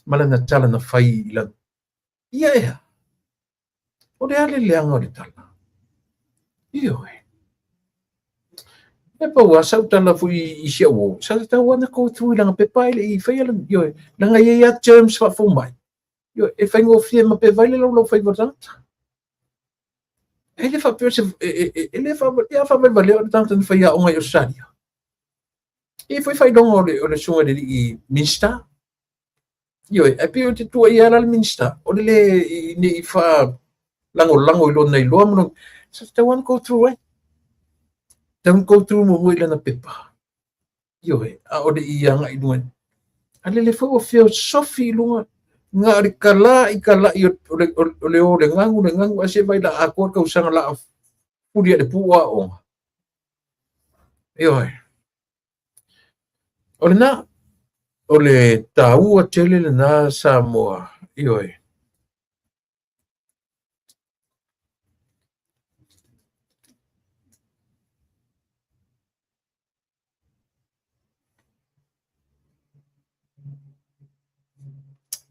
ma lana tala na fai i lana. Ia ea. O le a le leaga o le tala. Ioe. E pau a sau tala foi i si au uo. Sa tatau lava ona go through i lana pepa e le i faia lana ioe. Leaga e i ai lava terms faafomai. Ioe, e faigofie ma pe vai le laulau faiva o le tagata. E le faapea se e le faavalevalea o le tagata na fai aoga i Australia. E i ai foi faailoga o le susuga i le alii Minisita. Ioe, ae pei o te tuuaia la le Minisita, o le le ne i faalagolago i lona iloa ma lona, sa tatau lava ona go through ai. Tatau ona go through muamua i lana pepa. Ioe, a o le i agai i luga. A lele foi ua feosofi i luga, na o le kala'i kala'i o le o le gagu le gagu, ae se vaai la atoa le tausaga la a fuli ae le pu o aoga. Ioe. O lena, o le taua tele lena Samoa. Ioe.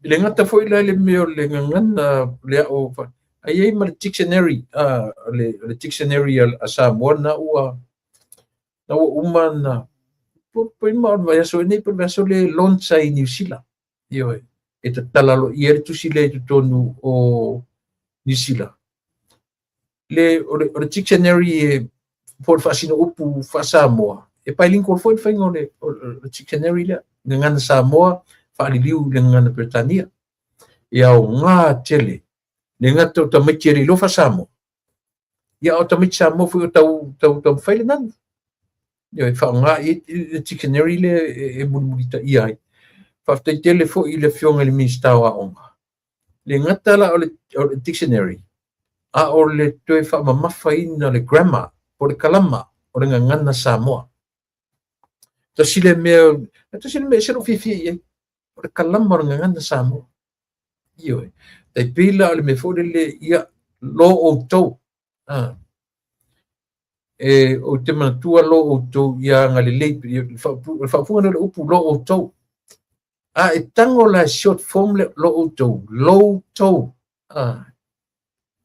E le gata foi la i le mea o le gagana le ao ae i ai ma le dictionary, o le dictionary a Samoa na ua uma na po ma o le vaiaso nei po o le vaiaso le launch ai i Niu Sila. Ioe, e tatala aloaia ai le tusi lea i totonu o Niu Sila. O le dictionary e po o le faasino upu faa-Samoa, e bilingual foi le faiga o le dictionary lea. Gagana Samoa, faaliliu i le gagana Peretania. E aoga tele, le gata o tamaiti e le iloa faa-Samoa, ia o tamaiti Samoa foi o taumafai le nanu. Ia, e faaaoga i le dictionary lea e mulimulitaia ai. Faafetai tele foi i le Afioga i le Minisita o Aoga. Le gata la o le dictionary, a o le toe faamamafaina le grammar po o le kalama o le gagana Samoa. Tasi le mea, tasi le mea e ese lou fiafia i ai, o le kalama o le gagana Samoa. Ioe. Tai pei la o le mea foi lele, ia, lo outou. E, ou te manatua lo outou ia agalelei, le faaupuga lea o le upu lo outou. A e tago la e short form le lo outou, lo tou,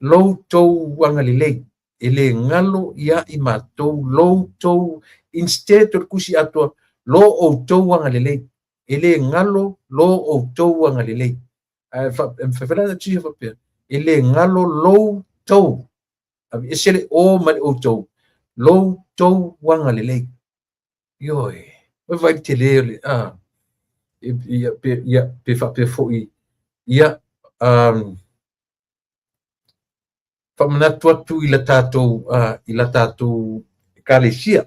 lo tou agalelei. E le galo ia i matou, lo tou, instead o le tusi atoa, lo outou agalelei. E le galo lo outou agalelei. Ae e mafai la ona tusi faapea, e le galo lo tou. Aveese le o ma le outou, lo tou agalelei. Ioe, oi vaai le tele o le, ia, pe, ia, pe faapea foi, ia, faamanatu atu i la tatou, i la tatou ekalesia.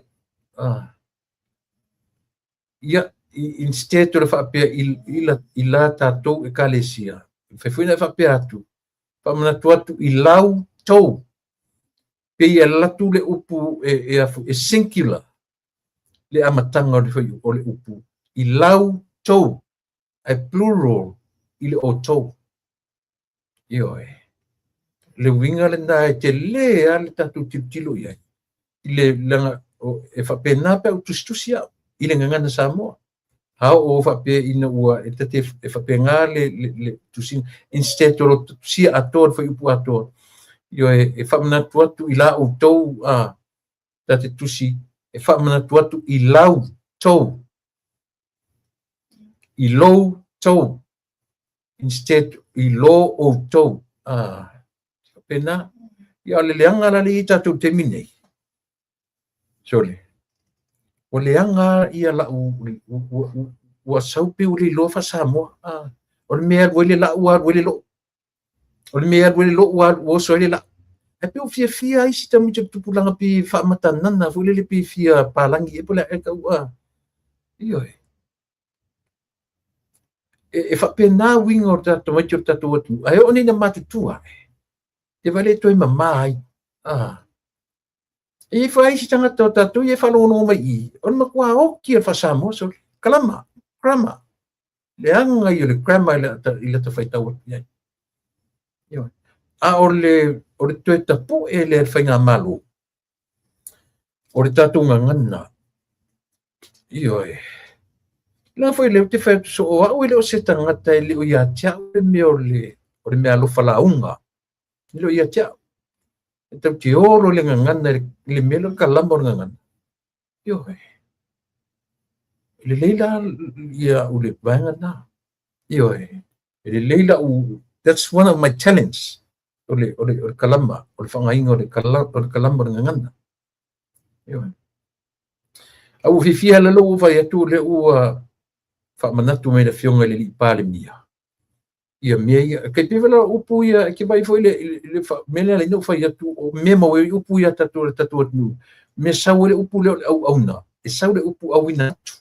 Ia, instead o le faapea i la tatou ekalesia, mafai foi ona e faapea atu, faamanatu atu i lau tou, pei e alu atu le upu e singular, le amataga o le upu, i lau tou, ae plural i le outou. Ioe. Le uiga lena e tele lava le tatou tilotilo i ai. I le leaga e faapena pe a ou tusitusi au i le gagana Samoa. A oo faapea ina ua e tate e faapena le tusiga instead o lo tusia atoa le fuaiupu atoa. Ioe, e faamanatu atu i la outou tate tusi, e faamanatu atu i lau tou, i lou tou, instead i lo outou. Faapena. Ia, o le leaga la le i ai tatou taimi nei. Sole. Ua leaga ia lau, ua sau pe ua le iloa faa-Samoa. O le mea e alu ai le lau, ua alu ai le lou. O le mea e alu ai le lou, ua oso ai le lau. Ae pe ua fiafia ai si tamaiti o le tupulaga pe faamatanana foi lele pe fia palagi e po o le a e tau a. Ioe. E faapena uiga o le tamaiti o le tatou atunuu. Ae oo nei ina matutua, e vaai le toe mama ai. E i ai foi isi tagata o tatou ia e faalogologo mai i, o le matua oti o le faa-Samoa, sole. Kalama, grammar. Leaga ia o le grammar i lata faitau atu i ai. Ioe. A o le toe tapu'e lea e le faigamalo, o le tatou gagana. Ioe. La foi lea ou te fai atu so o au e le o se tagata e le o ia te au le mea o le mea alofa lauga. E le o ia te au. E tau te olo le gagana i le mea lea o le kalama o le gagana. Ioe. E lelei la ia au le vaega lena. Ioe. E lelei la u, that's one of my talents. O le kalama, o le faaaogaina o le kalama o le gagana. Ioe. A ua fiafia la lou fai atu lea ua faamanatu mai le Afioga i le Alii Palemia ia mea ia. Kai pei la upu ia, ke vaai foi le mea lea na ou fai atu, o mea maua ai upu ia tatou le tatou atunuu. Mea sau ai le upu lea o le auauna, e sau le upu auina atu.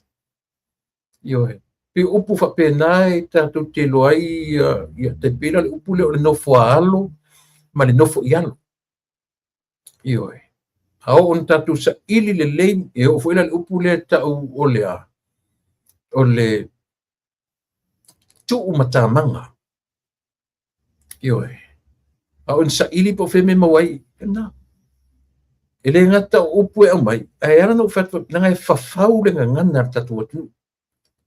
Ioe. Pe upu faapena e tatou te iloa ai ia, tai pei la le upu lea o le nofo a alo ma le nofo i alo. Ioe. A oo ina tatou saili lelei, e oo foi la le upu lea e tau o le a, o le tuu matamaga. Ioe. A oo ina saili po o fea mea maua ai, na. E le gata o upu e aumai, ae ala ona ou fai atu, leaga e fafau le gagana a le tatou atunuu.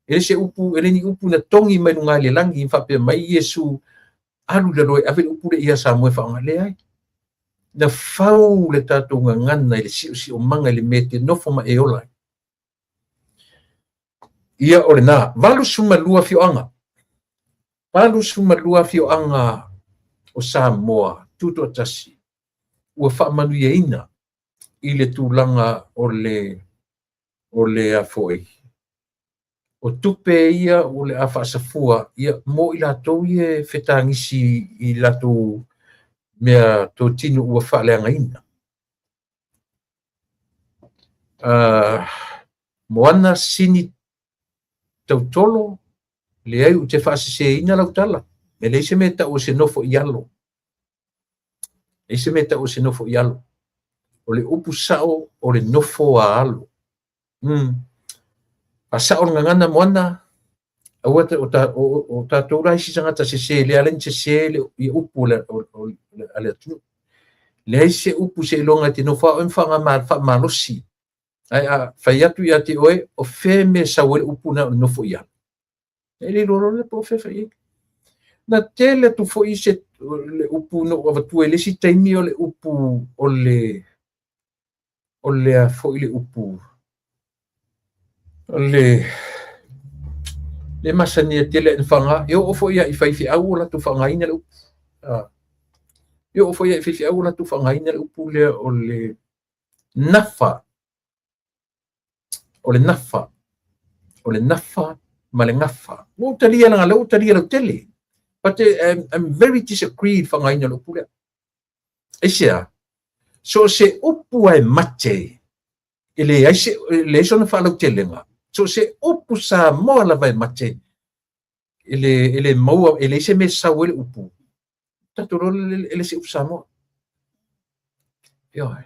E le se upu, e le ni upu na togi mai luga i le lagi faapea mai Iesu alu i lalo e ave le upu lea ia Samoa e faaaoga. Leai. Na fau le tatou gagana i le siosiomaga i le mea e te nofo ma e ola ai. Ia o lena, 82 afioaga. 82 afioaga o Samoa tutoatasi ua faamanuiaina i le tulaga o le o le a foi o tupe ia o le a faasafua ia mo i latou ia e fetagisi i latou mea totino ua faaleagaina. Moana Sini Tautolo, leai ou te faaseseina lau tala. E leai se mea e tau o se nofo i alo. Leai se mea e tau o se nofo i alo. O le upu sao o le nofo a alo. Faasao le gagana Moana, aua te, o, ta, o, o tatou la isi tagata sese, lea ala ni sese le, i upu o le, o, o, a le atunuu. Leai se upu seiloga e te nofo a oe ma faamalosi. Ae a fai atu ia te oe, o fea mea e sau ai le upu na o le nofo i alo. E le iloa loa lea po o fea fai ai. Na tele atu foi se le upu na ou avatua i le isi taimi o le upu o le o le a foi le upu o le le masani tele ina faaaoga e oo foi lava i faifeau o latou faaaogaina le upu. E oo foi lava i faifeau o latou faaaogaina le upu lea o le nafa. O le nafa. O le nafa ma le gafa. Ua ou talia leaga o lea ua ou talia lautele. But I'm very disagree i le faaaogaina o le upu lea. Aisea? So o se upu lava e mate, e leai se, e leai sona faalautelega. So o se upu Samoa lava e mate, e le, e le maua, e leai se mea e sau ai le upu. Tatou iloa e le se upu Samoa. Ioe.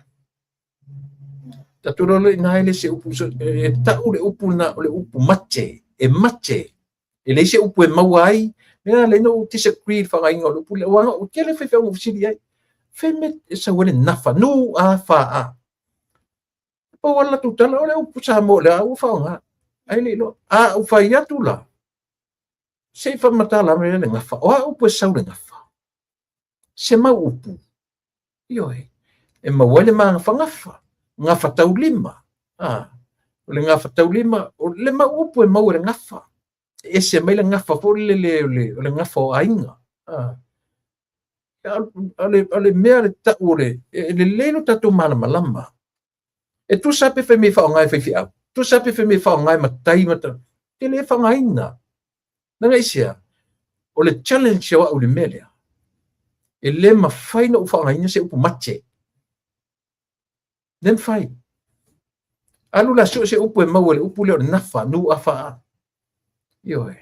Tatou iloa lea ina e le se upu, e tau le upu lena o le upu mate, e mate. E leai se upu e maua ai, lea lea na ou disagree i le faaaogaina o le upu lea, aua ua tele faifeau na ou fesili i ai. Fea mea e sau ai le nafa, N A F A. Pau lava le latou tala, o le upu Samoa o lea ua faaaoga. Ai le iloa. A ou fai atu la, se i faamatala mai le gafa. O a upu e sau le gafa? Se mau upu. Ioe. E maua ai le magafagafa, gafataulima. O le gafataulima, o le mau upu e maua i le gafa. E ese mai le gafa foi lele o le gafa o aiga. O le mea le tau o le, e lelei lo tatou malamalama. E tusa pe fai mea e faaaoga e faifeau, tusa pe fai mea e faaaoga e matai ma ta, te le faaaogaina. Leaga aisea? O le challenge o au i le mea lea, e le mafai ona ou faaaogaina se upu mate. Le mafai. Alu la sue se upu e maua i le upu lea o le nafa, N A F A. Ioe.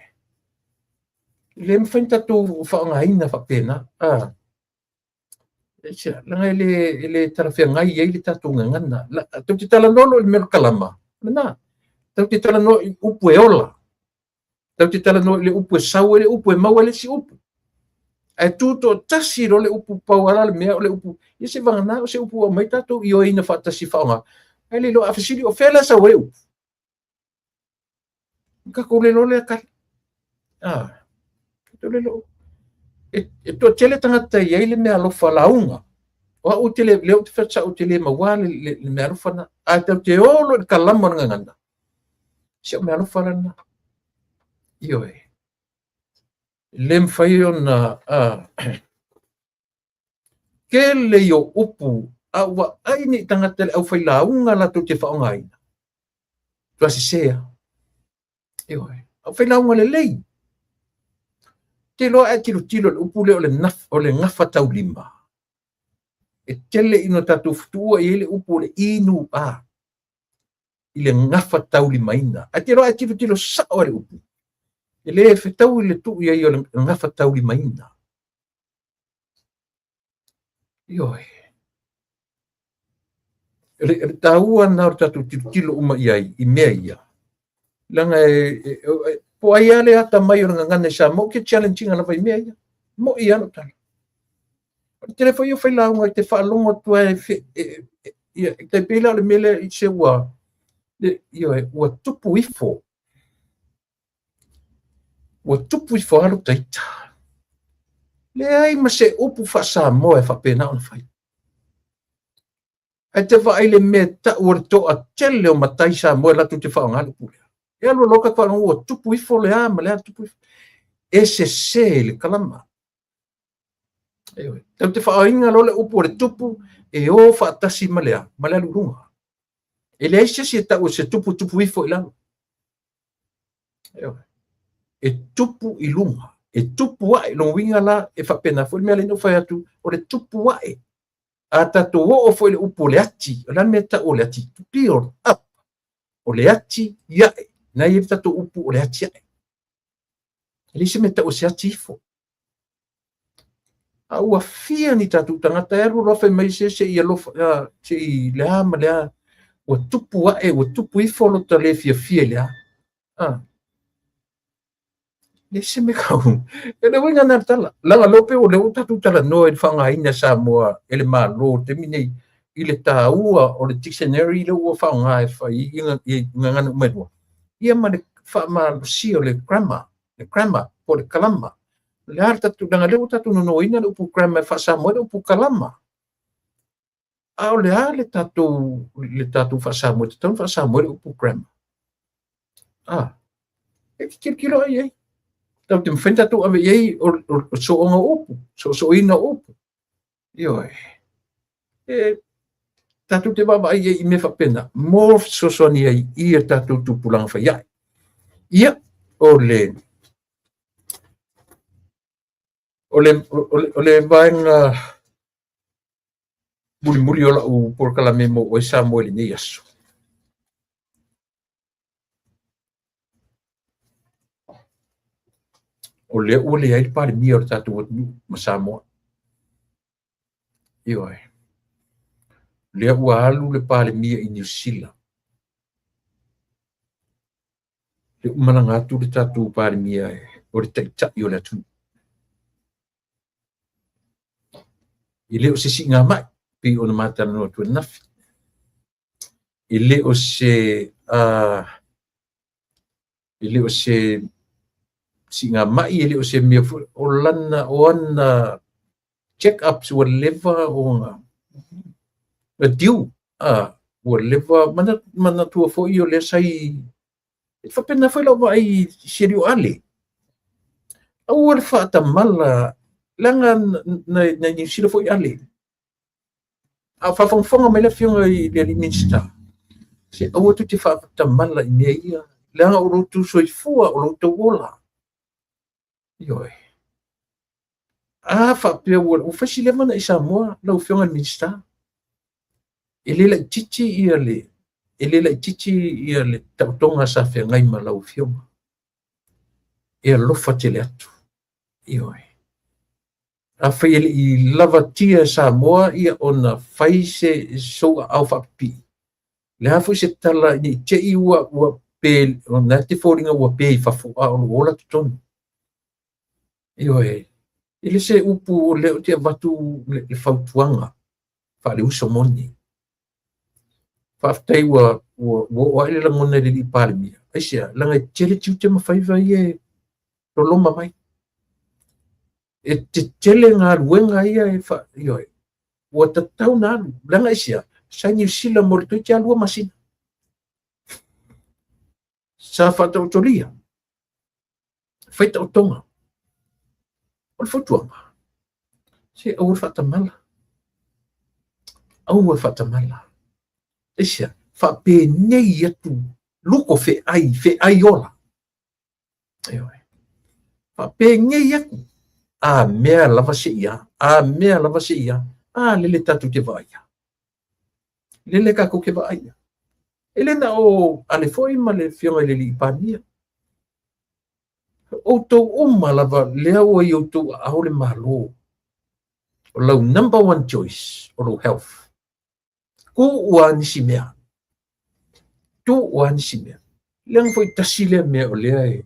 E le mafai ona tatou faaaogaina faapena. Leaga e le talafeagai ai le tatou gagana. Tatou te talanoa loa i le mea o le kalama, lena. Tatou te talanoa i upu e ola. Tatou te talanoa i le upu e sau ai le upu e maua ai le isi upu. Ae tutoatasi loa le upu, pau lava le mea o le upu, ia se vagana o se upu ua aumai tatou ioeina faatasi faaaoga. Ae le iloa, a fesili o fea la e sau ai le upu? Tatou le iloa lea tali. Tatou le iloa. E toatele tagata e i ai le meaalofa lauga. O au ou te le, lea ou te fai atu sao ou te le maua le meaalofa lena. Ae tatou te o loa i le kalama o le gagana, si au meaalofa la lena. Ioe. E le mafai ona tele ia o upu a ua vaai nei tagata le aufailauga latou te faaaogaina. Matua sese lava. Ioe. Aufailauga lelei. Te iloa a e tilotilo i le upu lea o le naf, o le gafataulima. E tele ina tatou futuua i ai le upu o le inu a i le gafataulimaina. Ae te iloa a e tilotilo sao i le upu, e le fetaui le tuu i ai o le gafataulimaina. Ioe. O le taua lena o le tatou tilotilo uma i ai i mea ia. Leaga e po o ai lava le atamai o le gagana i Samoa, ou te challenge ina lava i mea ia. Mo'i lava lau tala. O le tele foi o failauga i te faalogo atu ai ia, e tai pei la o le mea lea i se ua, ioe, ua tupu ifo. Ua tupu ifo lava lota ita. Leai ma se upu faa-Samoa e faapena ona fai. Ae te vaai i le mea e tau o le toatele o matai Samoa e latou te faaaoga le upu lea. E alu loa ka faalogo ua tupu ifo le a ma le a tupu ifo. E sese i le kalama. Ioe. Tatou te faaaogaina loa le upu o le tupu e o faatasi ma le a? Ma le alu i luga. E leai se isi e tau o se tupu tupu ifo i lalo. Ioe. E tupu i luga, e tupu ae, lona uiga la e faapena foi le mea lea na ou fai atu, o le tupu ae. A tatou oo foi i le upu o le ati, o le a le mea e tau o le ati? To build up. O le ati ae. Na e i ai le tatou upu o le ati ae. E leai se mea e tau o se ati ifo. A ua fia ni tatou tagata e alu loa fai mai se se i alofa, se i le a ma le a, ua tupu ae, ua tupu ifo lota le fiafia i le a. Leai se mea kau. E le uiga na tala. Leaga lea pei o lea ua tatou talanoa i le faaaogaina e Samoa e le Malo i le taimi nei i le taua o le dictionary lea ua faaaoga e fai i gagana uma e lua, ia ma le faamalosia o le grammar, le grammar po o le kalama. O le a le tatou, leaga lea ua tatou nonoina le upu grammar e faa-Samoa le upu kalama. A o le a le tatou faa-Samoa, e tatau ona faa-Samoa le upu grammar. E te tilotilo i ai. Tatou te mafai ona tatou ave i ai o sooga o upu, soosooina o upu. Ioe. E tatou te vaavaai i ai i mea faapena, mo fesoasoani ai i a tatou tupulaga faiae. Ia, o le vaega mulimuli o lau polokalame mo oe Samoa i lenei aso. O lea ua leai le Palemia o le tatou atunuu ma Samoa. Ioe. O lea ua alu le Palemia i Niu Sila. Lea ua malaga atu le tatou Palemia o le taitai o le atunuu. E le o se siigamai, pei ona ma talanoa atu ananafi. E le o se e le o se siigamai, e le o se mea foi, o lana, o ana check-ups ua leva ona due, ua leva, manatua foi o lea sa i, e faapena foi lau vaai i si alii o Ale. Aua le faatamala, leaga na Niu Sila foi Ale. A o faafogafoga mai le afioga i le alii Minisita, se aua tou te faatamala i mea ia, leaga o lo outou soifua, o lo outou ola. Ioe. A faapea ua fai si leva ona e i Samoa, lau afioga i le Minisita. E le laitiiti ia le, e le laitiiti ia le taotoga sa feagai ma lau afioga. E alofa tele atu. Ioe. Afai e le i lavatia e Samoa ia ona fai se sou aao faapipii, le a foi se tala ne i te i ua pe, ona e te foliga ua pe i fafo, a o lou ola totonu. Ioe, e le se upu o lea ou te avatu le fautuaga faale-uso moni. Faafetai ua oo ae le lagona i le alii Palemia. Aisea, leaga e tele tiute ma faiva ia e loloma mai. E tetele galuega ia e ioe, ua tatau na alu. Leaga aisea, sa i Niu Sila mo le toeitiiti lava 2 masina. Sa faataotolia, fai taotoga. O le fautuaga, se aua le faatamala. Aua le faatamala. Aisea, faapenei atu luko feai, feai ola. Ioe. Faapenei atu. A mea lava se ia, a mea lava se ia, a lele tatou te vaaia. Lele tatou te vaaia. E le na o Ale foi ma le afioga i le alii Palemia. Outou uma lava lea ua i outou aao le Malo. O lau number one choice, o lou health. Tuu a nisi mea. Tuu a nisi mea. Leaga foi tasi lea mea o lea e,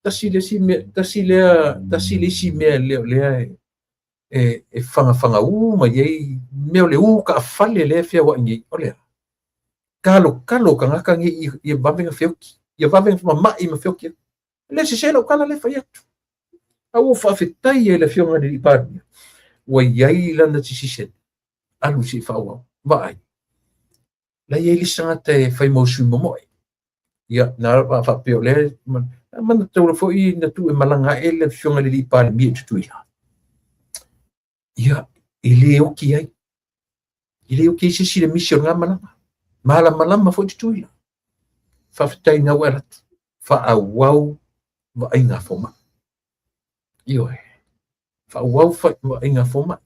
tasi le isi mea, tasi lea, tasi le isi mea lea o lea e fagafagaū mai ai mea o le ū taafale lea e feoai nei, o lea. Kalokalo tagata nei ia vave na feoti, ia vave na mamai ma feoti. E le sese lau tala lea e fai atu. A ua faafetai ai i le Afioga i le Palemia, ua i ai lana decision, alu se i faaauau. Vaai, la i ai le isi tagata e fai mo sui momoe. Ia, na a faapea o lea, manatua foi na tuu e malaga ae le Afioga i le Palemia i Tutuila. Ia, e le oki ai. E le oki ai se isi i le misi o lena malaga. Malamalama foi Tutuila. Faafetai na ua e alu atu. Faaauau vaaiga a fomai. Ioe. Faaauau vaaiga a fomai.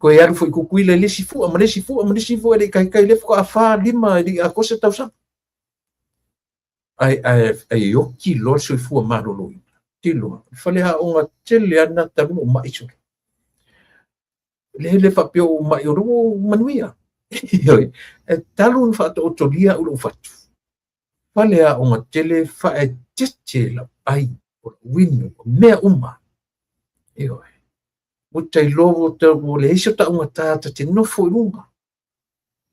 Toe alu foi i Tutuila i le isi fua ma le isi fua ma le isi fua e le i taitai lea faatoa 4, 5 e le i atoa se tausaga. Ae, ae, ae oki loa le soifua maloloina. Tilo, faleaoga tele lava na talu ona ou mai sole. Le le faapea o ou mai o lea ua ou manuia. E talu ona faataotolia au i lou fatu. Faleaoga tele faaeteete lau ai, o lau inu, o mea uma. Ioe. Ua ta iloa ua leai se taugata ta te nofo i luga.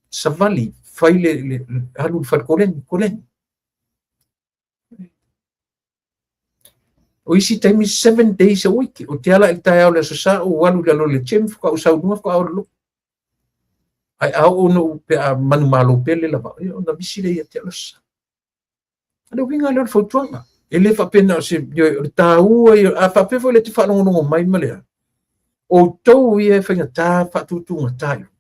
Savali, fai le, le, alu i le fale koleni, koleni. O isi taimi 7 days a week. O te ala i le taeao le Aso Sa ou alu i lalo i le gym, faatoa ou sau i luga faatoa oo i le lotu. Ai a oo ona ou pe a manumalo pea le lava, ia ona misi lea ia te au le Aso Sa. O le uiga lea o le fautuaga. E le faapea na o se, o le taua ia, a faapea foi le te faalogologo mai ma le a, outou ia e faigata faatutugata i luga.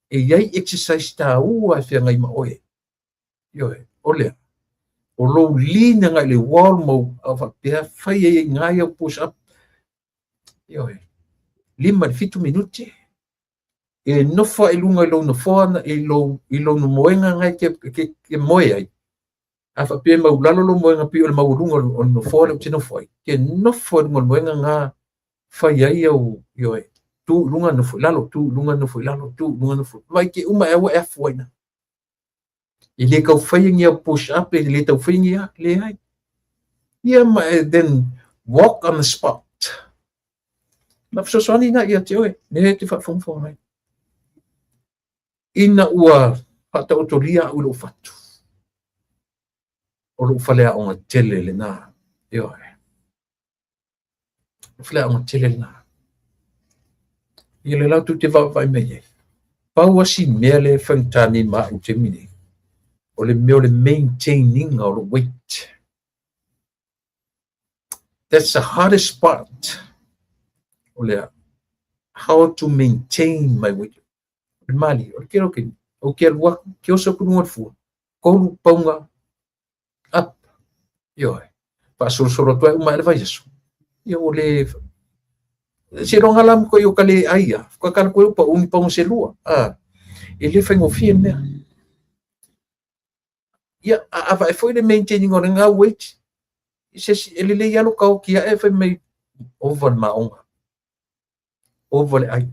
E i ai exercise taua e feagai ma oe. Ioe, o lea, o lou lean agai i le wall ma ou faapea fai ai i ina au push up. Ioe, 5 i le 7 minute. E nofo i luga i lou nofoa, i lou moega na e ke moe ai. A faapea e maulalo lou moega pei o le maualuga o le nofoa lea ou te nofo ai. Ke nofo i luga o le moega na fai ai au, ioe, tu i luga nofo i lalo, tu i luga nofo i lalo, tu i luga nofo. Vai ke uma e aua e afu ai na. E le tau fai ni au push up, e le tau fai ni a, leai. Ia ma e then walk on the spot. Na fesoasoani na ia te oe, le te faafogafoga mai. Ina ua faataotolia au i lou fatu, o lou faleaoga tele lena. Ioe. O faleaoga tele lena. Ia le lau tu te vaavaai mai ai. Pau lava si mea lea e faigata nei ma au i le taimi nei, o le mea o le maintaining o lou weight. That's the hardest part. O le how to maintain my weight. O le mali, o le kero ke, o ke alu aku, ke oso aku luga o le fua, 3 paunga up. Ioe. Faasolosolo atu ai uma ai le vaiaso. Ia ua le seiloga la ma koe o ka le ai ia. Ka koe upa uni paunga se lua. Ah, e le faigofie le mea. Ia, a vaai foi le maintaining o le ngau weight, se e lelei lava lou taoki ae fai mai ova le maoga, ova le ai.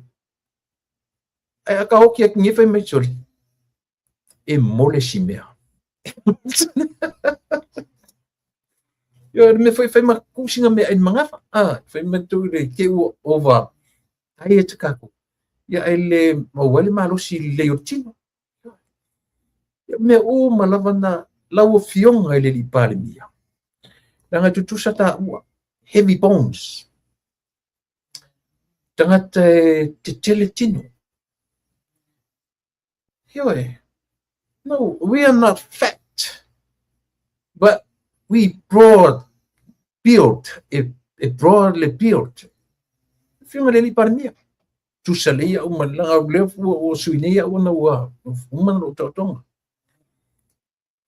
Ae a taoki atu nei fai mai sole, e mole si mea. Ia, le mea foi fai ma tuu sina mea ai le magafa. Ah, fai mai tu le te ua ova diet kākou. Ia, e le maua ai le malosi lelei o le tino. Ia, mea uma lava na lau afioga i le alii Palemia. Leaga e tutusa taua, heavy bones. Tagata e tetele tino. Ioe, no, we are not fat, but we broad built, e broadly built. Afioga i le alii Palemia. Tusa lelei au ma leaga lea ua sui nei au ona ua uma na lou taotoga.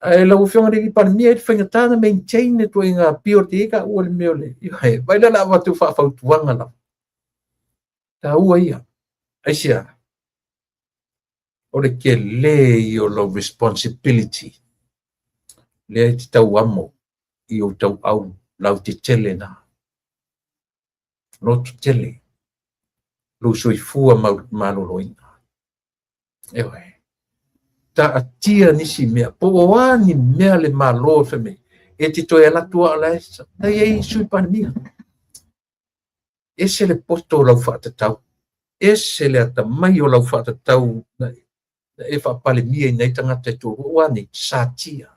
Ae lau afioga i le alii Palemia e faigata na maintain le ituaiga build e taua le mea o le, ioe, vai lea o le a avatu faafautuaga lava. Taua ia. Aisea? O le tele ia o lau responsibility. Lea e te tauamo i ou tauau lautetele na. Loto tele. Lou soifua maloloina. Ioe. Taatia nisi mea. Po o a ni mea le Malo e fai mai. E te toe alu atu a o la e na i ai Sui Palemia. Ese le poto o lau faatatau. Ese le atamai o lau faatatau na e faapalemia i nai tagata e toalua. Ua nei, satia.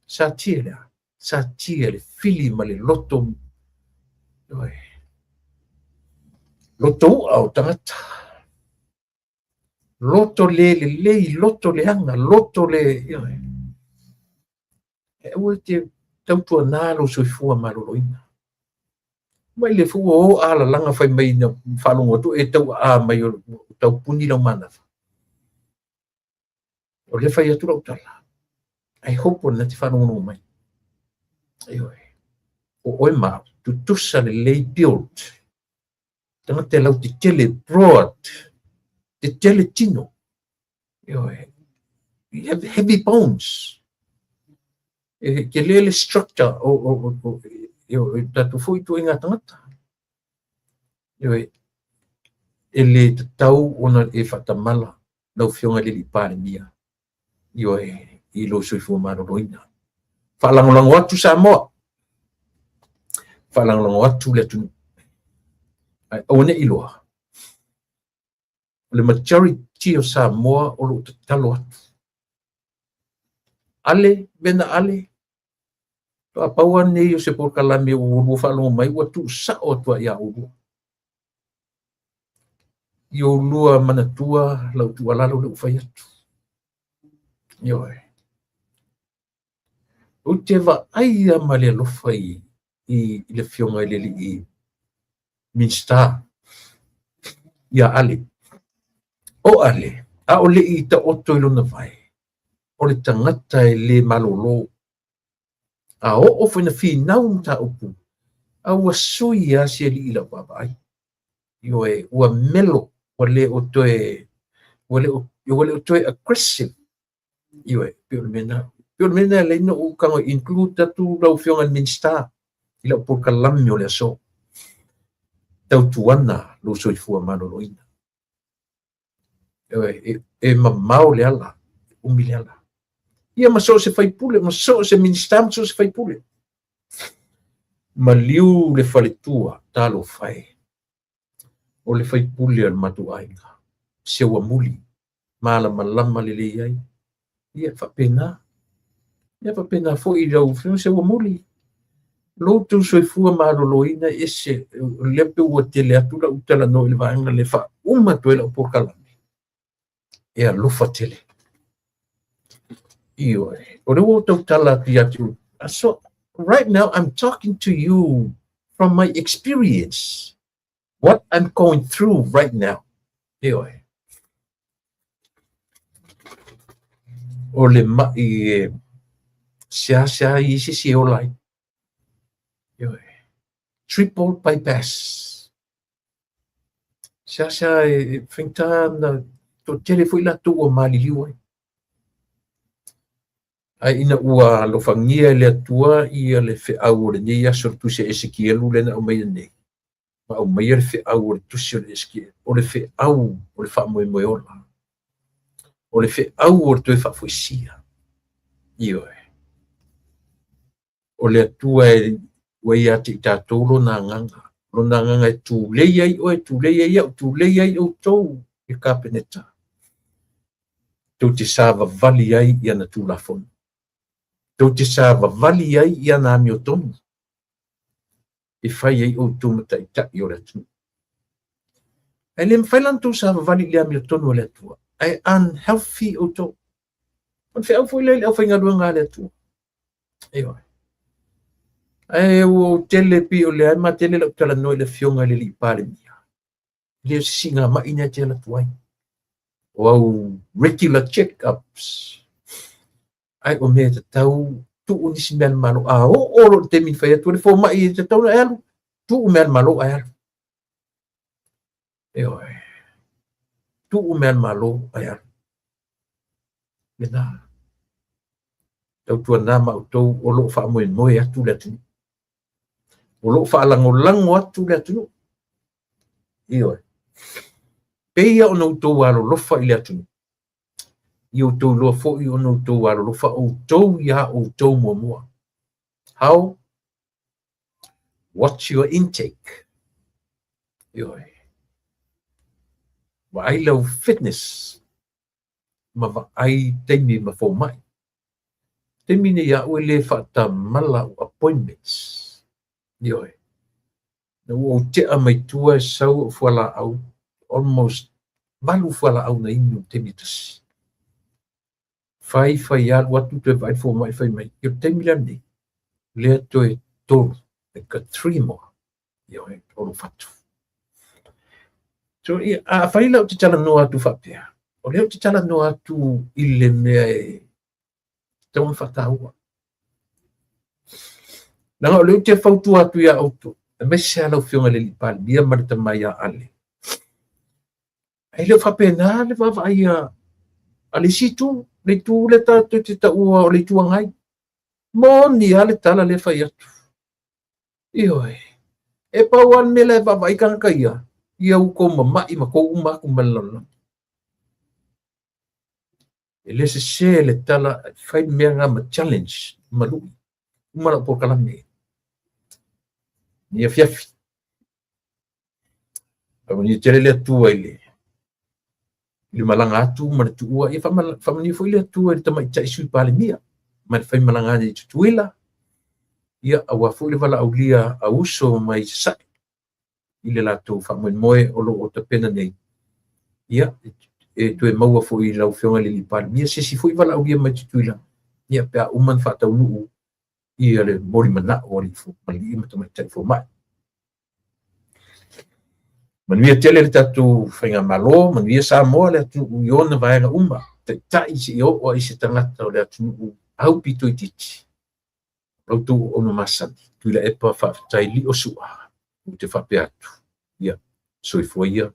Satia lea. Satia le fili ma le loto, ioe, loto u'a o tagata, loto le lelei, loto leaga, loto le, ioe. E aua e te tautuana lou soifua maloloina. Mai le foi ua o alalaga fai mai na faalogo atu e tau aa mai o taupuni lau manava. O lea fai atu lau tala. I hope o lena te faalogologo mai. Ioe. O oe ma au, tutusa lelei build. Tagata e lautetele, broad, tetele tino. Ioe. You have heavy bones. E tele le structure o, o, o, o, o, o tatou foi ituaiga tagata. Ioe. E le tatau ona e faatamala lau Afioga i le Alii Palemia, ioe, i lou soifua maloloina. Faalagolago atu Samoa, faalagolago atu le atunuu. Ae aua ne i iloa, o le majority o Samoa o lo o tatalo atu. Ale, vena ale, faatoa pau lava lenei o se polokalame ua oulua faalogo mai ua tuusao atu ai ia oulua. I oulua manatua lau tuualalo lea ua fai atu. Ioe. Ou te vaai lava ma le alofa i, i, i le Afioga i le Alii Minisita ia Ale. O Ale, a o le i taoto i lona vae, o le tagata e le malolo. A oo foi ina finau mataupu, a ua sui lava si alii i lau vaavaai. Ioe, ua melo, ua le o toe, ua le o, ua le o toe aggressive. Ioe, pei o le mea lena. Pei o le mea lena e ala ai ona ou tago e include atu lau Afioga i le Minisita i lau polokalame o le aso. Tautuana lou soifua maloloina. E, e mamao le ala, e umi le ala. Ia ma so o se faipule, ma so o se Minisita, ma so o se faipule. Maliu le faletua, talofa e. O le faipule o le matou aiga, Seuamuli, malamalama lelei ai. Ia faapena. Ia faapena foi i lau Afioga Seuamuli. Lo outou soifua maloloina e ese, o lea pei ua tele atu lau talanoa i le vaega lea e faauma atu ai lau polokalame. E alofa tele. Ioe. O lea ua ou tautala atu ia te outou. So, right now I'm talking to you from my experience. What I'm going through right now. Ioe. O le mai e seasea i se isi e ola ai. Ioe. Triple bypass. Seasea e faigata ona toatele foi latou ua maliliu ai. Ae ina ua alofagia e le Atua ia le feau o lenei aso, le tusi a Esekielu lea na aumaia nei, ma aumaia le feau o le tusi o le Esekielu, o le feau o le faamoemoe ola, o le feau o le toe faafoisia. Ioe. O le Atua e ua ia te i tatou lona agaga, lona agaga e tulei ai oe, tulei ai au, tulei ai outou i le Kapeneta. Tou te savavali ai i ana Tulafono. Tou te savavali ai i ana amiotonu e fai ai outou ma taitai o le atunuu. Ae le mafai la ona outou savavali i le amiotonu a le Atua, ae unhealthy outou. O le feau foi lea i le aufaigaluega a le Atua. Ioe. Ae ua ou tele pei o lea e matele lau talanoa i le Afioga i le Alii Palemia. E le o se siigamai lea e te alu atu ai. O au regular check-ups. Ae o mea e tatau tuu nisi mea a le Malo. A oo loa i le taimi na fai atu ai le fomai e tatau ona e alu, tuu mea a le Malo ae alu. Ioe. Tuu mea a le Malo ae alu. Lena. Tautuana ma outou o lo o faamoemoe atu le atunuu. O lo o faalagolago atu le atunuu. Ioe. Pei ona outou alolofa i le atunuu, ia outou iloa foi ona outou alolofa outou iā outou muamua. How? Watch your intake. Ioe. Vaai lau fitness ma vaai taimi ma fomai. Taimi nei au e le faatamala au appointments. Ioe. Na ua ou tea mai tua e sau ou fualaau, almost 8 fualaau na inu i le taimi e tasi. Fai fai alu atu toe vaai le fomai fai mai, i le taimi la lenei, lea toe 3, like a 3 more. Ioe, o lou fatu. So, ia, afai la ou te talanoa atu faapea, o lea ou te talanoa atu i le mea e tatau ona faataua. Leaga o lea ou te fautua atu iā outou, aemaise lava lau Afioga i le alii Palemia ma le tama ia Ale. Ae le o faapena le vaavaai a le isi itu, le itu lea tatou te taua o le Itu Agai. Moni lava le tala lea e fai atu. Ioe. E pau lava le mea la e vaavaai tagata ia, ia outou mamai ma tou uma atu ma le lalolagi. E le sese le tala, fai le mea lena ma challenge, ma lui. Uma lau polokalame. Ni afiafi. Faamanuia tele le Atua i le malaga atu ma le tuua. Ia faamanuia foi le Atua i le tamaitai Sui Palemia ma le faimalaga i Tutuila. Ia, aua foi le valaaulia a uso mai Sasae i le latou faamoemoe o lo o tapena nei. Ia, e toe maua foi i lau Afioga i le alii Palemia se isi foi valaaulia mai Tutuila, ia pe a uma ona faataunuu ia le molimanao a alii ma tamaitai fomai. Manuia tele le tatou faigamalo, manuia Samoa le atunuu i ona vaega uma, taitai seia oo ai se tagata o le atunuu aupito itiiti. Lau outou auauna masani, Tuilaepa faafetai lio sua, ou te faapea atu, ia, soifua ia.